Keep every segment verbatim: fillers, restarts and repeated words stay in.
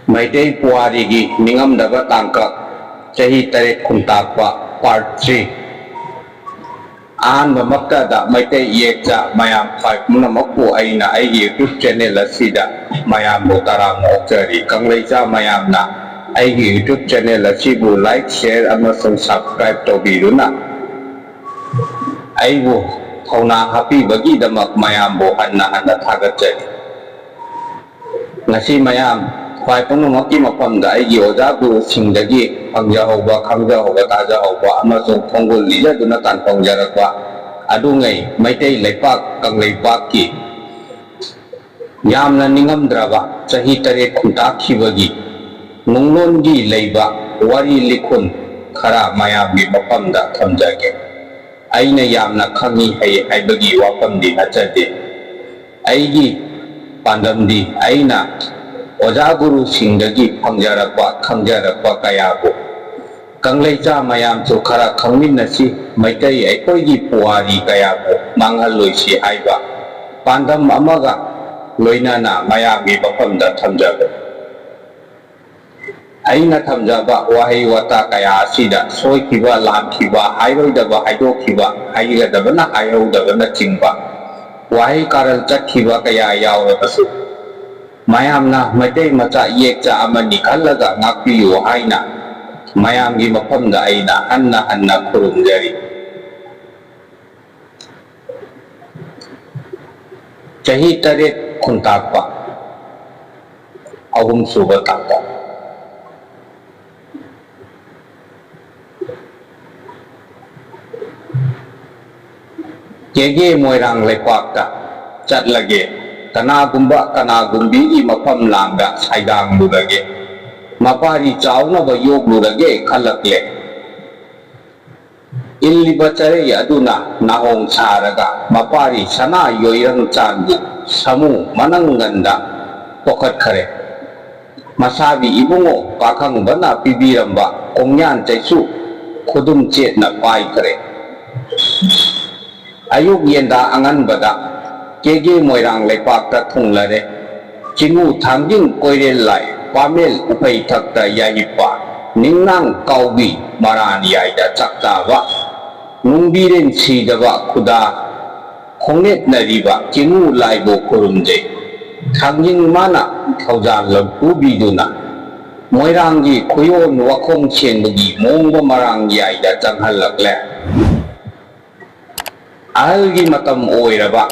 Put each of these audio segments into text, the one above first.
ꯃꯩꯇꯩ ꯄꯨꯋꯥꯔꯤꯒꯤ ꯅꯤꯡꯉꯝꯗꯕ ꯇꯥꯡꯀꯛ, ꯆꯍꯤ ꯇꯔꯦꯠ ꯈꯨꯟꯇꯥꯛꯄ, part three꯫ ꯑꯍꯥꯟꯕꯃꯛꯇꯗ ꯃꯩꯇꯩ ꯏꯌꯦꯛꯆꯥ ꯃꯌꯥꯝ ꯈ꯭ꯋꯥꯏ ꯄꯨꯝꯅꯃꯛꯄꯨ ꯑꯩꯅ ꯑꯩꯒꯤ YouTube channel ꯑꯁꯤꯗ ꯃꯌꯥꯝꯕꯨ ꯇꯔꯥꯝꯅ ꯑꯣꯛꯆꯔꯤ꯫ ꯀꯪꯂꯩꯆꯥ ꯃꯌꯥꯝꯅ ꯑꯩꯒꯤ YouTube channel ꯑꯁꯤꯕꯨ like, share ꯑꯃꯁꯨꯡ subscribe ꯇꯧꯕꯤꯗꯨꯅ ꯑꯩꯕꯨ ꯊꯧꯅꯥ ꯍꯥꯞꯄꯤꯕꯒꯤꯗꯃꯛ ꯃꯌꯥꯝꯕꯨ ꯍꯟꯅ ꯍꯟꯅ ꯊꯥꯒꯠꯆꯔꯤ꯫ ꯉꯁꯤ ꯃꯌꯥꯝ ꯈ꯭ꯋꯥꯏ ꯄꯨꯝꯅꯃꯛꯀꯤ ꯃꯐꯝꯗ ꯑꯩꯒꯤ ꯑꯣꯖꯥ ꯒꯨꯔꯨꯁꯤꯡꯗꯒꯤ ꯐꯪꯖꯍꯧꯕ, ꯈꯪꯖꯍꯧꯕ, ꯇꯥꯖꯍꯧꯕ ꯑꯃꯁꯨꯡ ꯈꯣꯡꯒꯨꯜ ꯂꯤꯖꯗꯨꯅ ꯇꯥꯟꯐꯝꯖꯔꯛꯄ ꯑꯗꯨꯉꯩ ꯃꯩꯇꯩ ꯂꯩꯄꯥꯛ ꯀꯪꯂꯩꯄꯥꯛꯀꯤ ꯌꯥꯝꯅ ꯅꯤꯡꯉꯝꯗ꯭ꯔꯕ ꯆꯍꯤ ꯇꯔꯦꯠ ꯈꯨꯟꯇꯥꯛꯈꯤꯕꯒꯤ ꯅꯨꯡꯂꯣꯟꯒꯤ ꯂꯩꯕ ꯋꯥꯔꯤ ꯂꯤꯈꯨꯟ ꯈꯔ ꯃꯌꯥꯝꯒꯤ ꯃꯐꯝꯗ ꯊꯝꯖꯒꯦ꯫ ꯑꯩꯅ ꯌꯥꯝꯅ ꯈꯪꯏ ꯍꯩ ꯍꯥꯏꯕꯒꯤ ꯋꯥꯐꯝꯗꯤ ꯅꯠꯆꯗꯦ꯫ ꯑꯩꯒꯤ ꯄꯥꯟꯗꯝꯗꯤ ꯑꯩꯅ ꯑꯣꯖꯥ ꯒꯨꯔꯨꯁꯤꯡꯗꯒꯤ ꯐꯪꯖꯔꯛꯄ, ꯈꯪꯖꯔꯛꯄ ꯀꯌꯥꯕꯨ ꯀꯪꯂꯩꯆꯥ ꯃꯌꯥꯝꯁꯨ ꯈꯔ ꯈꯪꯃꯤꯟꯅꯁꯤ, ꯃꯩꯇꯩ ꯑꯩꯈꯣꯏꯒꯤ ꯄꯨꯋꯥꯔꯤ ꯀꯌꯥꯕꯨ ꯃꯥꯡꯍꯜꯂꯣꯏꯁꯤ ꯍꯥꯏꯕ ꯄꯥꯟꯗꯝ ꯑꯃꯒ ꯂꯣꯏꯅꯅ ꯃꯌꯥꯝꯒꯤ ꯃꯐꯝꯗ ꯊꯝꯖꯕꯅꯤ꯫ ꯑꯩꯅ ꯊꯝꯖꯕ ꯋꯥꯍꯩ ꯋꯥꯇꯥ ꯀꯌꯥ ꯑꯁꯤꯗ ꯁꯣꯏꯈꯤꯕ, ꯂꯥꯟꯈꯤꯕ, ꯍꯥꯏꯔꯣꯏꯗꯕ ꯍꯥꯏꯗꯣꯛꯈꯤꯕ, ꯍꯥꯏꯒꯗꯕꯅ ꯍꯥꯏꯍꯧꯗꯕꯅꯆꯤꯡꯕ ꯋꯥꯍꯩ ꯀꯥꯔꯟ ꯆꯠꯈꯤꯕ ꯀꯌꯥ ꯌꯥꯎꯔꯕꯁꯨ, ꯃꯌꯥꯝꯅ ꯃꯩꯇꯩ ꯃꯆꯥ ꯏꯌꯦꯛꯆꯥ ꯑꯃꯅꯤ ꯈꯜꯂꯒ ꯉꯥꯛꯄꯤꯌꯨ ꯍꯥꯏꯅ ꯃꯌꯥꯝꯒꯤ ꯃꯐꯝꯗ ꯑꯩꯅ ꯍꯟꯅ ꯍꯟꯅ ꯈꯨꯔꯨꯝꯖꯔꯤ꯫ ꯆꯍꯤ ꯇꯔꯦꯠ ꯈꯨꯟꯇꯥꯛꯄ, ꯑꯍꯨꯝꯁꯨꯕ ꯇꯥꯡꯀꯛ꯫ ꯀꯦꯒꯦ ꯃꯣꯏꯔꯥꯡ ꯂꯩꯄꯥꯛꯇ ꯆꯠꯂꯒꯦ, ꯀꯅꯥꯒꯨꯝꯕ ꯀꯅꯥꯒꯨꯝꯕꯤꯒꯤ ꯃꯐꯝ ꯂꯥꯡꯗ ꯁꯥꯏꯗꯥꯡꯂꯨꯔꯒꯦ, ꯃꯄꯥꯔꯤ ꯆꯥꯎꯅꯕ ꯌꯣꯛꯂꯨꯔꯒꯦ ꯈꯜꯂꯛꯂꯦ꯫ ꯏꯜꯂꯤꯕ ꯆꯔꯩ ꯑꯗꯨꯅ ꯅꯥꯍꯣꯡ ꯁꯥꯔꯒ ꯃꯄꯥꯔꯤ ꯁꯅꯥ ꯌꯣꯏꯔꯪ ꯆꯥꯟꯕꯤ ꯁꯥꯃꯨ ꯃꯅꯪꯒꯟꯗ ꯄꯣꯈꯠꯈꯔꯦ꯫ ꯃꯁꯥꯕꯤ ꯏꯕꯨꯡꯉꯣ ꯄꯥꯈꯪꯕꯅ ꯄꯤꯕꯤꯔꯝꯕ ꯀꯣꯡꯌꯥꯟ ꯆꯩꯁꯨ ꯈꯨꯗꯨꯝ ꯆꯦꯠꯅ ꯄꯥꯏꯈ꯭ꯔꯦ꯫ ꯑꯌꯨꯛ ꯌꯦꯟꯗꯥ ꯑꯉꯟꯕꯗ ꯀꯦꯒꯦ ꯃꯣꯏꯔꯥꯡ ꯂꯩꯄꯥꯛꯇ ꯊꯨꯡꯂꯔꯦ꯫ ꯆꯤꯡꯉꯨ ꯊꯥꯡꯖꯤꯡ ꯀꯣꯏꯔꯦꯜ ꯂꯥꯏ ꯄꯥꯃꯦꯜ ꯎꯄꯩ ꯊꯛꯇ ꯌꯥꯏꯄ, ꯅꯤꯡꯅꯥꯡ ꯀꯥꯎꯕꯤ ꯃꯔꯥꯟ ꯌꯥꯏꯗ ꯆꯥꯛꯇꯥꯕ, ꯅꯨꯡꯕꯤꯔꯦꯟ ꯁꯤꯗꯕ ꯈꯨꯗꯥ ꯈꯣꯡꯅꯦꯠꯅꯔꯤꯕ ꯀꯦꯉꯨ ꯂꯥꯏꯕꯨ ꯈꯨꯔꯨꯝꯖꯩ꯫ ꯊꯥꯡꯖꯤꯡ ꯃꯥꯅ ꯊꯧꯖꯥꯜ ꯂꯧꯊꯨꯕꯤꯗꯨꯅ ꯃꯣꯏꯔꯥꯡꯒꯤ ꯈꯨꯌꯣꯟ ꯋꯥꯈꯣꯡ ꯁꯦꯡꯕꯒꯤ ꯃꯑꯣꯡꯕ ꯃꯔꯥꯡ ꯌꯥꯏꯗ ꯆꯪꯍꯜꯂꯛꯂꯦ꯫ ꯑꯍꯜꯒꯤ ꯃꯇꯝ ꯑꯣꯏꯔꯕ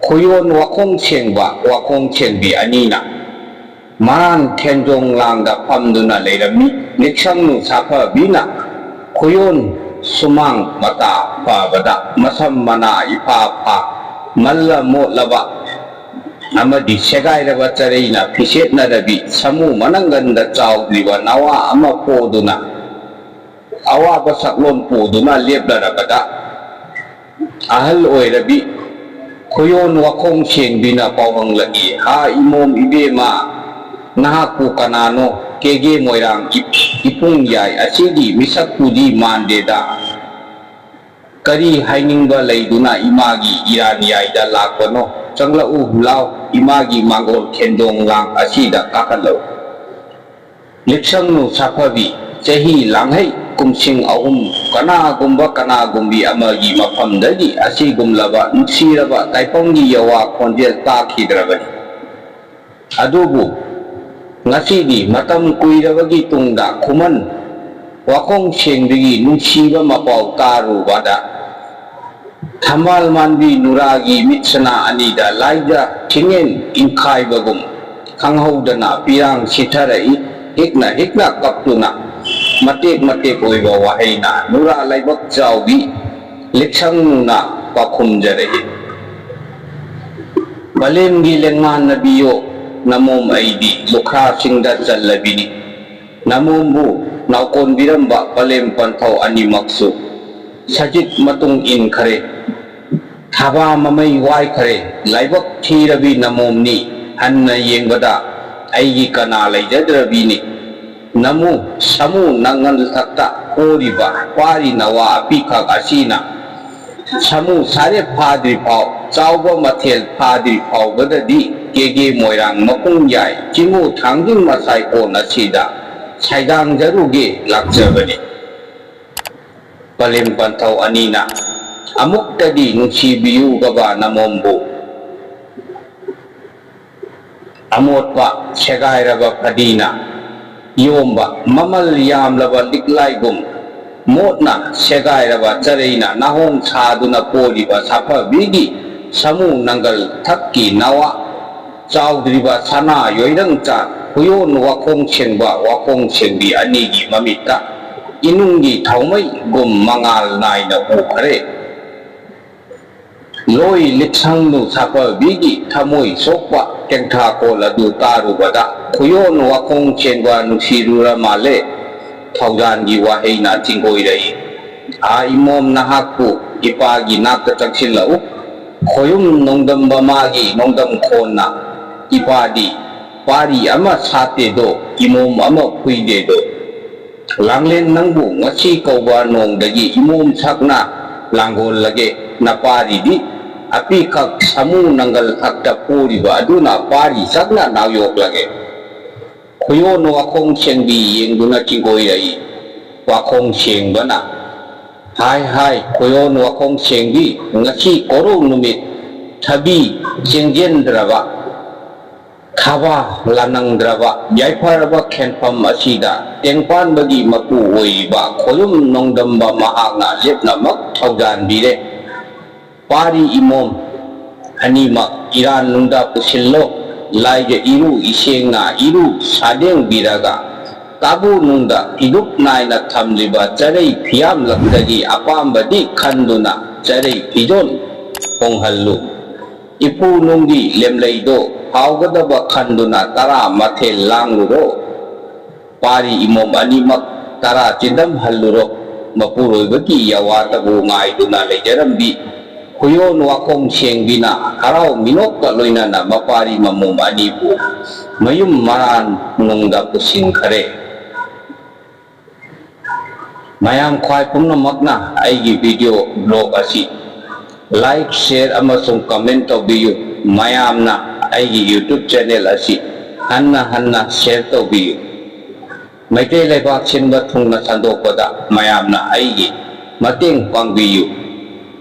ꯈꯨꯌꯣꯟ ꯋꯥꯈꯣꯡ ꯁꯦꯡꯕ ꯋꯥꯈꯣꯡ ꯁꯦꯡꯕꯤ ꯑꯅꯤꯅ ꯃꯔꯥꯟ ꯈꯦꯟꯖꯣꯡ ꯂꯥꯡꯗ ꯐꯝꯗꯨꯅ ꯂꯩꯔꯝꯃꯤ꯫ ꯅꯤꯛꯁꯪꯅꯨ ꯁꯥꯐꯕꯤꯅ ꯈꯨꯌꯣꯟ ꯁꯨꯃꯥꯡ ꯃꯇꯥ ꯐꯕꯗ ꯃꯁꯝ ꯃꯅꯥ ꯏꯐꯥ ꯐꯥ ꯃꯜꯂ ꯃꯣꯠꯂꯕ ꯑꯃꯗꯤ ꯁꯦꯒꯥꯏꯔꯕ ꯆꯔꯩꯅ ꯐꯤꯁꯦꯠꯅꯔꯕꯤ ꯁꯥꯃꯨ ꯃꯅꯪꯒꯟꯗ ꯆꯥꯎꯗ꯭ꯔꯤꯕ ꯅꯋꯥ ꯑꯃ ꯄꯣꯗꯨꯅ ꯑꯋꯥꯕ ꯁꯛꯂꯣꯟ ꯄꯨꯗꯨꯅ ꯂꯦꯞꯂꯔꯕꯗ ꯑꯍꯜ ꯑꯣꯏꯔꯕꯤ ꯈꯨꯌꯣꯟ ꯋꯥꯈꯣꯡ ꯁꯦꯡꯕꯤꯅ ꯄꯥꯎꯍꯪꯂꯛꯏ, "ꯍꯥ ꯏꯃꯣꯝ ꯏꯕꯦꯝꯃ, ꯅꯍꯥꯛꯄꯨ ꯀꯅꯥꯅꯣ? ꯀꯦꯒꯦ ꯃꯣꯏꯔꯥꯡ ꯏ-, ꯏꯄꯨꯡ ꯌꯥꯏ ꯑꯁꯤꯒꯤ ꯃꯤꯁꯛꯄꯨꯗꯤ ꯃꯥꯟꯗꯦꯗ꯫ ꯀꯔꯤ ꯍꯥꯏꯅꯤꯡꯕ ꯂꯩꯗꯨꯅ ꯏꯃꯥꯒꯤ ꯏꯔꯥꯟ ꯌꯥꯏꯗ ꯂꯥꯛꯄꯅꯣ? ꯆꯪꯂꯛꯎ ꯂꯥꯎ, ꯏꯃꯥꯒꯤ ꯃꯥꯡꯒꯣꯜ ꯈꯦꯟꯗꯣꯡ ꯂꯥꯡ ꯑꯁꯤꯗ ꯀꯥꯈꯠꯂꯛꯎ꯫ ꯂꯤꯛꯁꯪꯅꯨ ꯁꯥꯐꯕꯤ, ꯆꯍꯤ ꯂꯥꯡꯍꯩ ꯀꯨꯝꯁꯤꯡ ꯑꯍꯨꯝ ꯀꯅꯥꯒꯨꯝꯕ ꯀꯅꯥꯒꯨꯝꯕꯤ ꯑꯃꯒꯤ ꯃꯐꯝꯗꯒꯤ ꯑꯁꯤꯒꯨꯝꯂꯕ ꯅꯨꯡꯁꯤꯔꯕ ꯇꯥꯏꯄꯪꯒꯤ ꯌꯋꯥ ꯈꯣꯟꯖꯦꯜ ꯇꯥꯈꯤꯗ꯭ꯔꯕꯅꯤ꯫ ꯑꯗꯨꯕꯨ ꯉꯁꯤꯗꯤ ꯃꯇꯝ ꯀꯨꯏꯔꯕꯒꯤ ꯇꯨꯡꯗ ꯈꯨꯃꯟ ꯋꯥꯈꯣꯡ ꯁꯦꯡꯕꯤꯒꯤ ꯅꯨꯡꯁꯤꯕ ꯃꯄꯥꯎ ꯇꯥꯔꯨꯕꯗ ꯊꯝꯕꯥꯜ ꯃꯥꯟꯕꯤ ꯅꯨꯔꯥꯒꯤ ꯃꯤꯠ ꯁꯅꯥ ꯑꯅꯤꯗ ꯂꯥꯏꯗ ꯊꯤꯡꯉꯦꯟ ꯏꯟꯈꯥꯏꯕꯒꯨꯝ ꯈꯪꯍꯧꯗꯅ ꯄꯤꯔꯥꯡ ꯁꯤꯊꯔꯛꯏ꯫ ꯍꯤꯛꯅ ꯍꯤꯛꯅ ꯀꯞꯇꯨꯅ ꯃꯇꯦꯛ ꯃꯇꯦꯛ ꯑꯣꯏꯕ ꯋꯥꯍꯩꯅ ꯅꯨꯔꯥ ꯂꯥꯏꯕꯛ ꯆꯥꯎꯕꯤ ꯂꯤꯛꯁꯪꯅꯨꯅ ꯄꯥꯎꯈꯨꯝꯖꯔꯛꯏ꯫ ꯃꯥꯂꯦꯝꯒꯤ ꯂꯦꯡꯃꯥꯟꯅꯕꯤꯌꯣ ꯅꯃꯣꯝ, ꯑꯩꯗꯤ ꯂꯨꯈ꯭ꯔꯥꯁꯤꯡꯗ ꯆꯜꯂꯕꯤꯅꯤ꯫ ꯅꯃꯣꯝꯕꯨ ꯅꯥꯎꯀꯣꯟꯕꯤꯔꯝꯕ ꯄꯂꯦꯝ ꯄꯟꯊꯧ ꯑꯅꯤꯃꯛꯁꯨ ꯁꯖꯤꯠ ꯃꯇꯨꯡ ꯏꯟꯈꯔꯦ꯫ ꯊꯥꯕꯥ ꯃꯃꯩ ꯋꯥꯏꯈꯔꯦ꯫ ꯂꯥꯏꯕꯛ ꯊꯤꯔꯕꯤ ꯅꯃꯣꯝꯅꯤ꯫ ꯍꯟꯅ ꯌꯦꯡꯕꯗ ꯑꯩꯒꯤ ꯀꯅꯥ ꯂꯩꯖꯗ꯭ꯔꯕꯤꯅꯤ꯫ ꯅꯃꯨ ꯁꯥꯃꯨ ꯅꯪꯒꯜ ꯊꯛꯇ ꯀꯣꯔꯤꯕ ꯄꯥꯔꯤ ꯅꯋꯥ ꯑꯄꯤꯈꯛ ꯑꯁꯤꯅ ꯁꯥꯃꯨ ꯁꯥꯔꯦꯞ ꯐꯥꯗ꯭ꯔꯤ ꯐꯥꯎ, ꯆꯥꯎꯕ ꯃꯊꯦꯜ ꯐꯥꯗ꯭ꯔꯤ ꯐꯥꯎꯕꯗꯗꯤ ꯀꯦꯒꯦ ꯃꯣꯏꯔꯥꯡ ꯃꯄꯨꯡ ꯌꯥꯏ ꯆꯤꯡꯉꯨ ꯊꯥꯡꯖꯤꯡ ꯃꯁꯥꯏ ꯀꯣꯟ ꯑꯁꯤꯗ ꯁꯥꯏꯗꯥꯡꯖꯔꯨꯒꯦ ꯂꯥꯛꯆꯕꯅꯤ꯫ ꯄꯂꯦꯝ ꯄꯟꯊꯧ ꯑꯅꯤꯅ ꯑꯃꯨꯛꯇꯗꯤ ꯅꯨꯡꯁꯤꯕꯤꯌꯨꯒꯕ ꯅꯃꯣꯝꯕꯨ꯫ ꯑꯃꯣꯠꯄ ꯁꯦꯒꯥꯏꯔꯕ ꯐꯗꯤꯅ ꯌꯣꯝꯕ ꯃꯃꯜ ꯌꯥꯝꯂꯕ ꯂꯤꯛꯂꯥꯏꯒꯨꯝ ꯃꯣꯠꯅ ꯁꯦꯒꯥꯏꯔꯕ ꯆꯔꯩꯅ ꯅꯥꯍꯣꯡ ꯁꯥꯗꯨꯅ ꯄꯣꯔꯤꯕ ꯁꯥꯐꯕꯤꯒꯤ ꯁꯃꯨ ꯅꯪꯒꯜ ꯊꯛꯀꯤ ꯅꯋꯥ ꯆꯥꯎꯗ꯭ꯔꯤꯕ ꯁꯅꯥ ꯌꯣꯏꯔꯪ ꯆꯥ ꯈꯨꯌꯣꯟ ꯋꯥꯈꯣꯡ ꯁꯦꯡꯕ ꯋꯥꯈꯣꯡ ꯁꯦꯡꯕꯤ ꯑꯅꯤꯒꯤ ꯃꯃꯤꯠꯇ ꯏꯅꯨꯡꯒꯤ ꯊꯥꯎꯃꯩꯒꯨꯝ ꯃꯉꯥꯜ ꯅꯥꯏꯅ ꯎꯈ꯭ꯔꯦ꯫ ꯂꯣꯏ ꯂꯤꯛꯁꯪꯂꯨ ꯁꯥꯐꯕꯤꯒꯤ ꯊꯃꯣꯏ ꯁꯣꯛꯄ ꯇꯦꯡꯊꯥꯈꯣꯜ ꯑꯗꯨ ꯇꯥꯔꯨꯕꯗ ꯈꯨꯌꯣꯟ ꯋꯥꯈꯣꯡ ꯆꯦꯟꯕ ꯅꯨꯡꯁꯤꯔꯨꯔ ꯃꯥꯜꯂꯦ꯫ ꯊꯧꯖꯥꯟꯒꯤ ꯋꯥꯍꯩꯅ ꯆꯤꯡꯒꯣꯏꯔꯛꯏ꯫ ꯑꯥ ꯏꯃꯣꯝ ꯅꯍꯥꯛꯄꯨ ꯏꯄꯥꯒꯤ ꯅꯥꯛꯇ ꯆꯪꯁꯤꯜꯂꯛꯎ꯫ ꯈꯣꯌꯨꯝ ꯅꯣꯡꯗꯝꯕ ꯃꯥꯒꯤ ꯅꯣꯡꯗꯝ ꯈꯣꯟꯅ ꯏꯄꯥꯗꯤ ꯄꯥꯔꯤ ꯑꯃ ꯁꯥꯠꯇꯦꯗꯣ ꯏꯃꯣꯝ ꯑꯃ ꯐꯨꯏꯗꯦꯗꯣ꯫ ꯂꯥꯡꯂꯦꯟ ꯅꯪꯕꯨ ꯉꯁꯤ ꯀꯧꯕ ꯅꯣꯡꯗꯒꯤ ꯏꯃꯣꯝ ꯁꯛꯅ ꯂꯥꯡꯒꯣꯜꯂꯒꯦ ꯅꯄꯥꯔꯤꯗꯤ ꯑꯄꯤꯈꯛ ꯁꯃꯨ ꯅꯪꯒꯜ ꯈꯛꯇ ꯄꯨꯔꯤꯕ ꯑꯗꯨꯅ ꯄꯥꯔꯤ ꯁꯛꯅ ꯅꯥꯎꯌꯣꯛꯂꯒꯦ꯫ ꯈꯨꯌꯣꯟ ꯋꯥꯈꯣꯡ ꯁꯦꯡꯕꯤ ꯌꯦꯡꯗꯨꯅ ꯆꯤꯡꯒꯣꯏꯔꯛꯏ꯫ ꯋꯥꯈꯣꯡ ꯁꯦꯡꯕꯅ ꯍꯥꯏ ꯍꯥꯏ ꯈꯨꯌꯣꯟ ꯋꯥꯈꯣꯡ ꯁꯦꯡꯕꯤ ꯉꯁꯤ ꯀꯣꯔꯧ ꯅꯨꯃꯤꯠ ꯊꯕꯤ ꯆꯦꯡꯖꯦꯟꯗ꯭ꯔꯕ ꯊꯥꯕ ꯂꯥꯅꯪꯗ꯭ꯔꯕ ꯌꯥꯏꯐꯔꯕ ꯈꯦꯟꯐꯝ ꯑꯁꯤꯗ ꯇꯦꯡꯄꯥꯟꯕꯒꯤ ꯃꯄꯨ ꯑꯣꯏꯔꯤꯕ ꯈꯣꯌꯨꯝ ꯅꯣꯡꯗꯝꯕ ꯃꯍꯥꯛꯅ ꯂꯦꯞꯅꯃꯛ ꯊꯧꯖꯥꯟꯕꯤꯔꯦ꯫ ꯄꯥꯔꯤ ꯏꯃꯣꯝ ꯑꯅꯤꯃꯛ ꯏꯔꯥꯟ ꯅꯨꯡꯗ ꯄꯨꯁꯤꯜꯂꯣ꯫ ꯂꯥꯏꯖ ꯏꯔꯨ ꯏꯁꯦꯡꯅ ꯏꯔꯨ ꯁꯥꯗꯦꯡꯕꯤꯔꯒ ꯀꯥꯕꯨ ꯅꯨꯡꯗ ꯐꯤꯗꯨꯞ ꯅꯥꯏꯅ ꯊꯝꯂꯤꯕ ꯆꯔꯩ ꯐꯤꯌꯥꯝꯂꯛꯇꯒꯤ ꯑꯄꯥꯝꯕꯗꯤ ꯈꯟꯗꯨꯅ ꯆꯔꯩ ꯐꯤꯖꯣꯜ ꯍꯣꯡꯍꯜꯂꯨ꯫ ꯏꯄꯨ ꯅꯨꯡꯒꯤ ꯂꯦꯝꯂꯩꯗꯣ ꯍꯥꯎꯒꯗꯕ ꯈꯟꯗꯨꯅ ꯇꯔꯥ ꯃꯊꯦꯜ ꯂꯥꯡꯂꯨꯔꯣ꯫ ꯄꯥꯔꯤ ꯏꯃꯣꯝ ꯑꯅꯤꯃꯛ ꯇꯔꯥ ꯆꯤꯟꯗꯝꯍꯜꯂꯨꯔꯣ꯫ ꯃꯄꯨꯔꯣꯏꯕꯒꯤ ꯌꯥꯋꯥꯇꯕꯨ ꯉꯥꯏꯗꯨꯅ ꯂꯩꯖꯔꯝꯕꯤ ꯈꯨꯌꯣꯟ ꯋꯥꯈꯣꯡ ꯁꯦꯡꯕꯤꯅ ꯍꯔꯥꯎ ꯃꯤꯅꯣꯛꯀ ꯂꯣꯏꯅꯅ ꯃꯄꯥꯔꯤ ꯃꯃꯣꯝ ꯑꯅꯤꯕꯨ ꯃꯌꯨꯝ ꯃꯔꯥꯟ ꯅꯨꯡꯗ ꯄꯨꯁꯤꯟꯈꯔꯦ꯫ ꯃꯌꯥꯝ ꯈ꯭ꯋꯥꯏ ꯄꯨꯝꯅꯃꯛꯅ ꯑꯩꯒꯤ video blog ꯑꯁꯤ like, share ꯑꯃꯁꯨꯡ comment ꯇꯧꯕꯤꯌꯨ꯫ ꯃꯌꯥꯝꯅ ꯑꯩꯒꯤ YouTube channel ꯑꯁꯤ ꯍꯟꯅ ꯍꯟꯅ share ꯇꯧꯕꯤꯌꯨ꯫ ꯃꯩꯇꯩ ꯂꯩꯕꯥꯛ ꯁꯤꯟꯕ ꯊꯨꯡꯅ ꯁꯟꯗꯣꯛꯄꯗ ꯃꯌꯥꯝꯅ ꯑꯩꯒꯤ ꯃꯇꯦꯡ ꯄꯥꯡꯕꯤꯌꯨ꯫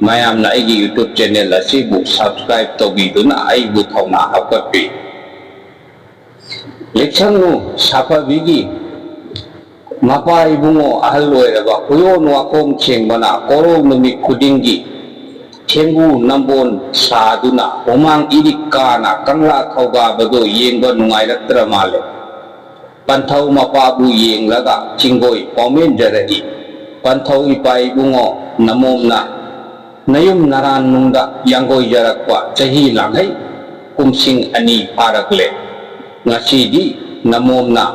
ꯃꯌꯥꯝꯅ ꯑꯩꯒꯤ YouTube channel ꯑꯁꯤꯕꯨ subscribe ꯇꯧꯕꯤꯗꯨꯅ ꯑꯩꯕꯨ ꯊꯧꯅꯥ ꯍꯥꯞꯀꯠꯄꯤꯌꯨ꯫ ꯂꯤꯛꯁꯪꯉꯨ ꯁꯥꯐꯕꯤꯒꯤ ꯃꯄꯥ ꯏꯕꯨꯡꯉꯣ ꯑꯍꯜ ꯑꯣꯏꯔꯕ ꯀꯨꯌꯣꯟ ꯋꯥꯈꯣꯡ ꯊꯦꯡꯕꯅ ꯀꯣꯔꯧ ꯅꯨꯃꯤꯠ ꯈꯨꯗꯤꯡꯒꯤ ꯊꯦꯡꯒꯨ ꯅꯝꯕꯣꯟ ꯁꯥꯗꯨꯅ ꯍꯨꯃꯥꯡ ꯏꯔꯤꯛ ꯀꯥꯅ ꯀꯪꯂꯥ ꯈꯧꯒꯥꯕꯗꯨ ꯌꯦꯡꯕ ꯅꯨꯡꯉꯥꯏꯔꯛꯇ꯭ꯔ ꯃꯥꯜꯂꯦ꯫ ꯄꯟꯊꯧ ꯃꯄꯥꯕꯨ ꯌꯦꯡꯂꯒ ꯆꯤꯡꯒꯣꯏ ꯄꯥꯎꯃꯦꯟꯖꯔꯛꯏ꯫ ꯄꯟꯊꯧ ꯏꯄꯥ ꯏꯕꯨꯡꯉꯣ ꯅꯃꯣꯝꯅ ꯅꯌꯨꯝ ꯅꯔꯥꯟꯅꯨꯡꯗ ꯌꯥꯡꯒꯣꯏꯖꯔꯛꯄ ꯆꯍꯤ ꯂꯥꯡꯍꯩ ꯀꯨꯝꯁꯤꯡ ꯑꯅꯤ ꯐꯥꯔꯛꯂꯦ꯫ ꯉꯁꯤꯗꯤ ꯅꯃꯣꯝꯅ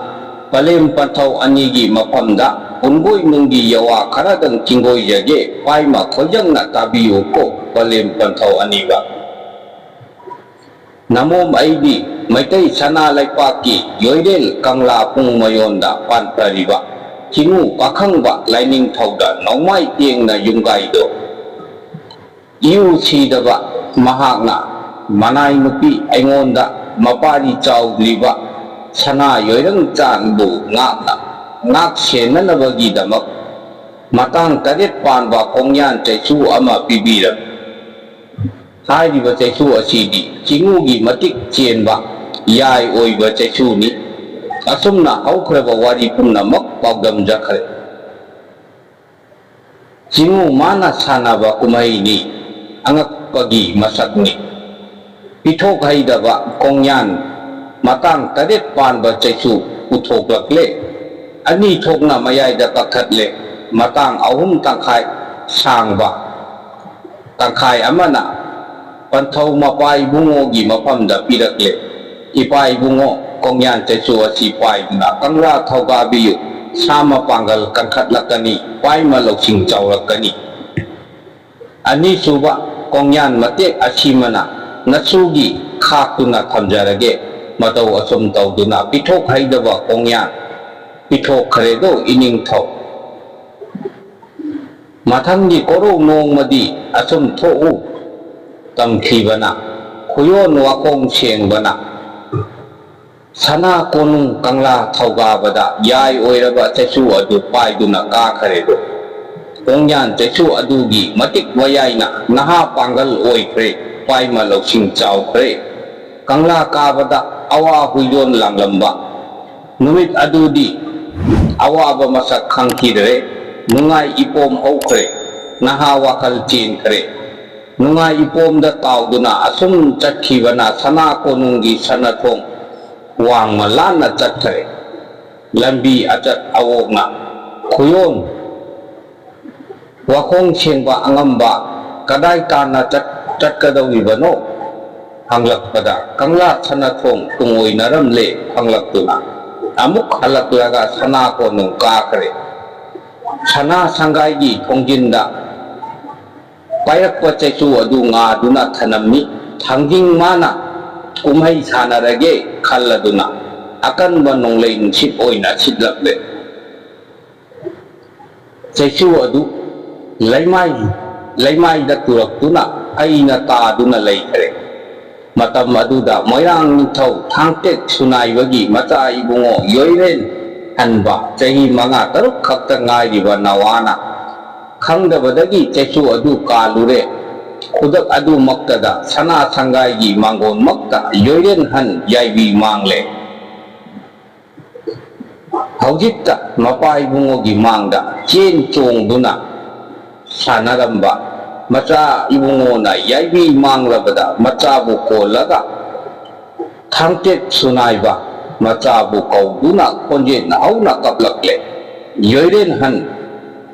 ꯄꯂꯦꯝ ꯄꯟꯊꯧ ꯑꯅꯤꯒꯤ ꯃꯐꯝꯗ ꯄꯨꯟꯒꯣꯏ ꯅꯨꯡꯒꯤ ꯌꯋꯥ ꯈꯔꯗꯪ ꯆꯤꯡꯒꯣꯏꯖꯒꯦ, ꯄꯥꯏꯃ ꯈꯣꯏꯖꯪꯅ ꯇꯥꯕꯤꯌꯨꯀꯣ, ꯄꯂꯦꯝ ꯄꯟꯊꯧ ꯑꯅꯤꯒ꯫ ꯅꯃꯣꯝ ꯑꯩꯗꯤ ꯃꯩꯇꯩ ꯁꯅꯥ ꯂꯩꯄꯥꯛꯀꯤ ꯌꯣꯏꯔꯦꯜ ꯀꯪꯂꯥ ꯄꯨꯡ ꯃꯌꯣꯟꯗ ꯄꯥꯟꯊꯔꯤꯕ ꯆꯤꯡꯉꯨ ꯄꯥꯈꯪꯕ ꯂꯥꯏꯅꯤꯡꯊꯧꯗ ꯅꯣꯡꯃꯥꯏ ꯇꯦꯡꯅ ꯌꯨꯝꯒꯥꯏꯗꯣ꯫ ꯏꯎ ꯁꯤꯗꯕ ꯃꯍꯥꯛꯅ ꯃꯅꯥꯏ ꯅꯨꯄꯤ ꯑꯩꯉꯣꯟꯗ ꯃꯄꯥꯔꯤ ꯆꯥꯎꯗ꯭ꯔꯤꯕ ꯁꯅꯥ ꯌꯣꯏꯔꯪ ꯆꯥꯟꯕꯨ ꯉꯥꯛꯅ ꯉꯥꯛ ꯁꯦꯟꯅꯅꯕꯒꯤꯗꯃꯛ ꯃꯇꯥꯡ ꯇꯔꯦꯠ ꯄꯥꯟꯕ ꯀꯣꯡꯌꯥꯟ ꯆꯩꯁꯨ ꯑꯃ ꯄꯤꯕꯤꯔꯝꯃꯤ꯫ ꯍꯥꯏꯔꯤꯕ ꯆꯩꯁꯨ ꯑꯁꯤꯗꯤ ꯆꯤꯉꯨꯒꯤ ꯃꯇꯤꯛ ꯆꯦꯟꯕ ꯌꯥꯏ ꯑꯣꯏꯕ ꯆꯩꯁꯨꯅꯤ꯫ ꯑꯁꯨꯝꯅ ꯍꯧꯈ꯭ꯔꯕ ꯋꯥꯔꯤ ꯄꯨꯝꯅꯃꯛ ꯄꯥꯎꯗꯝꯖꯈ꯭ꯔꯦ꯫ ꯆꯤꯉꯨ ꯃꯥꯅ ꯁꯥꯟꯅꯕ ꯀꯨꯝꯍꯩꯅꯤ, ꯑꯉꯛꯄꯒꯤ ꯃꯁꯛꯅꯤ꯫ ꯄꯤꯊꯣꯛ ꯍꯩꯗꯕ ꯀꯣꯡꯌꯥꯟ ꯃꯇꯥꯡ ꯇꯔꯦꯠ ꯄꯥꯟꯕ ꯆꯩꯁꯨ ꯄꯨꯊꯣꯛꯂꯛꯂꯦ꯫ ꯑꯅꯤ ꯊꯣꯛꯅ ꯃꯌꯥꯏꯗ ꯀꯛꯊꯠꯂꯦ꯫ ꯃꯇꯥꯡ ꯑꯍꯨꯝ ꯇꯪꯈꯥꯏ ꯁꯥꯡꯕ ꯇꯪꯈꯥꯏ ꯑꯃꯅ ꯄꯟꯊꯧ ꯃꯄꯥ ꯏꯕꯨꯡꯉꯣꯒꯤ ꯃꯐꯝꯗ ꯄꯤꯔꯛꯂꯦ꯫ ꯏꯄꯥ ꯏꯕꯨꯡꯉꯣ, ꯀꯣꯡꯌꯥꯟ ꯆꯩꯁꯨ ꯑꯁꯤ ꯄꯥꯏꯗꯨꯅ ꯀꯪꯂꯥ ꯊꯧꯒꯥꯕꯤꯌꯨ꯫ ꯁꯥ ꯃꯄꯥꯡꯒꯜ ꯀꯟꯈꯠꯂꯛꯀꯅꯤ, ꯄꯥꯏꯃ ꯂꯧꯁꯤꯡ ꯆꯥꯎꯔꯛꯀꯅꯤ꯫ ꯑꯅꯤꯁꯨꯕ ꯀꯣꯡꯌꯥꯟ ꯃꯇꯦꯛ ꯑꯁꯤꯃꯅ ꯅꯁꯨꯒꯤ ꯈꯥꯛꯇꯨꯅ ꯊꯝꯖꯔꯒꯦ꯫ ꯃꯇꯧ ꯑꯁꯨꯝ ꯇꯧꯗꯨꯅ ꯄꯤꯊꯣꯛ ꯍꯩꯗꯕ ꯀꯣꯡꯌꯥꯟ ꯄꯤꯊꯣꯛꯈ꯭ꯔꯦꯗꯣ ꯏꯅꯤꯡꯊꯧ꯫ ꯃꯊꯪꯒꯤ ꯀꯣꯔꯧ ꯅꯣꯡꯃꯗꯤ ꯑꯁꯨꯝ ꯊꯣꯛꯎ ꯇꯝꯈꯤꯕꯅ ꯈꯨꯌꯣꯟ ꯋꯥꯈꯣꯡ ꯁꯦꯡꯕꯅ ꯁꯅꯥ ꯀꯣꯅꯨꯡ ꯀꯪꯂꯥ ꯊꯧꯒꯥꯕꯗ ꯌꯥꯏ ꯑꯣꯏꯔꯕ ꯆꯩꯁꯨ ꯑꯗꯨ ꯄꯥꯏꯗꯨꯅ ꯀꯥꯈꯔꯦꯗꯣ꯫ ꯀꯣꯡꯌꯥꯟ ꯆꯩꯁꯨ ꯑꯗꯨꯒꯤ ꯃꯇꯤꯛ ꯃꯌꯥꯏꯅ ꯅꯍꯥ ꯄꯥꯡꯒꯜ ꯑꯣꯏꯈ꯭ꯔꯦ, ꯄꯥꯏꯃ ꯂꯧꯁꯤꯡ ꯆꯥꯎꯈ꯭ꯔꯦ꯫ ꯀꯪꯂꯥ ꯀꯥꯕꯗ ꯑꯋꯥ ꯍꯨꯏꯔꯣꯟ ꯂꯥꯡꯂꯝꯕ ꯅꯨꯃꯤꯠ ꯑꯗꯨꯗꯤ ꯑꯋꯥꯕ ꯃꯁꯛ ꯈꯪꯈꯤꯗ꯭ꯔꯦ꯫ ꯅꯨꯡꯉꯥꯏ ꯏꯄꯣꯝ ꯍꯧꯈ꯭ꯔꯦ, ꯅꯍꯥ ꯋꯥꯈꯜ ꯆꯦꯟꯈ꯭ꯔꯦ꯫ ꯅꯨꯡꯉꯥꯏ ꯏꯄꯣꯝꯗ ꯇꯥꯎꯗꯨꯅ ꯑꯁꯨꯝ ꯆꯠꯈꯤꯕꯅ ꯁꯅꯥ ꯀꯣꯅꯨꯡꯒꯤ ꯁꯅꯊꯣꯡ ꯋꯥꯡꯃ ꯂꯥꯟꯅ ꯆꯠꯈ꯭ꯔꯦ꯫ ꯂꯝꯕꯤ ꯑꯆꯠ ꯑꯋꯣꯛꯅ ꯈꯨꯌꯣꯟ ꯋꯥꯈꯣꯡ ꯁꯦꯡꯕ ꯑꯉꯝꯕ ꯀꯗꯥꯏ ꯇꯥꯟꯅ ꯆꯠ-, ꯆꯠꯀꯗꯧꯔꯤꯕꯅꯣ ꯍꯪꯂꯛꯄꯗ ꯀꯪꯂꯥ ꯁꯅꯊꯣꯡ ꯇꯨꯡꯑꯣꯏꯅꯔꯝꯂꯦ ꯈꯪꯂꯛꯇꯨꯅ ꯑꯃꯨꯛ ꯍꯜꯂꯛꯂꯒ ꯁꯅꯥ ꯀꯣꯅꯨꯡ ꯀꯥꯈ꯭ꯔꯦ꯫ ꯁꯅꯥ ꯁꯪꯒꯥꯏꯒꯤ ꯊꯣꯡꯖꯤꯟꯗ ꯄꯥꯏꯔꯛꯄ ꯆꯩꯁꯨ ꯑꯗꯨ ꯉꯥꯗꯨꯅ ꯊꯅꯝꯃꯤ꯫ ꯊꯥꯡꯖꯤꯡ ꯃꯥꯅ ꯀꯨꯝꯍꯩ ꯁꯥꯟꯅꯔꯒꯦ ꯈꯜꯂꯗꯨꯅ ꯑꯀꯟꯕ ꯅꯣꯡꯂꯩ ꯅꯨꯡꯁꯤꯠ ꯑꯣꯏꯅ ꯁꯤꯠꯂꯛꯂꯦ꯫ ꯆꯩꯁꯨ ꯑꯗꯨ ꯂꯩꯃꯥꯏ, ꯂꯩꯃꯥꯏꯗ ꯇꯨꯔꯛꯇꯨꯅ ꯍꯩꯅ ꯇꯥꯗꯨꯅ ꯂꯩꯈ꯭ꯔꯦ꯫ ꯃꯇꯝ ꯑꯗꯨꯗ ꯃꯣꯏꯔꯥꯡ ꯅꯤꯡꯊꯧ ꯊꯥꯡꯇꯦꯛ ꯁꯨꯅꯥꯏꯕꯒꯤ ꯃꯆꯥ ꯏꯕꯨꯡꯉꯣ ꯌꯣꯏꯔꯦꯟ ꯍꯟꯕ ꯆꯍꯤ ꯃꯉꯥ ꯇꯔꯨꯛ ꯈꯛꯇ ꯉꯥꯏꯔꯤꯕ ꯅꯋꯥꯅ ꯈꯪꯗꯕꯗꯒꯤ ꯆꯩꯁꯨ ꯑꯗꯨ ꯀꯥꯜꯂꯨꯔꯦ꯫ ꯈꯨꯗꯛ ꯑꯗꯨꯃꯛꯇꯗ ꯁꯅꯥ ꯁꯪꯒꯥꯏꯒꯤ ꯃꯥꯡꯒꯣꯟꯃꯛꯇ ꯌꯣꯏꯔꯦꯟ ꯍꯟ ꯌꯥꯏꯕꯤ ꯃꯥꯡꯂꯦ꯫ ꯍꯧꯖꯤꯛꯇ ꯃꯄꯥ ꯏꯕꯨꯡꯉꯣꯒꯤ ꯃꯥꯡꯗ ꯆꯦꯟ ꯆꯣꯡꯗꯨꯅ ꯁꯥꯟꯅꯔꯝꯕ ꯃꯆꯥ ꯏꯕꯨꯡꯉꯣꯅ ꯌꯥꯏꯕꯤ ꯃꯥꯡꯂꯕꯗ ꯃꯆꯥꯕꯨ ꯀꯣꯜꯂꯒ ꯊꯥꯡꯇꯦꯛ ꯁꯨꯅꯥꯏꯕ ꯃꯆꯥꯕꯨ ꯀꯧꯗꯨꯅ ꯈꯣꯟꯖꯦꯜ ꯍꯧꯅ ꯀꯞꯂꯛꯂꯦ꯫ ꯌꯣꯏꯔꯦꯟꯍꯟ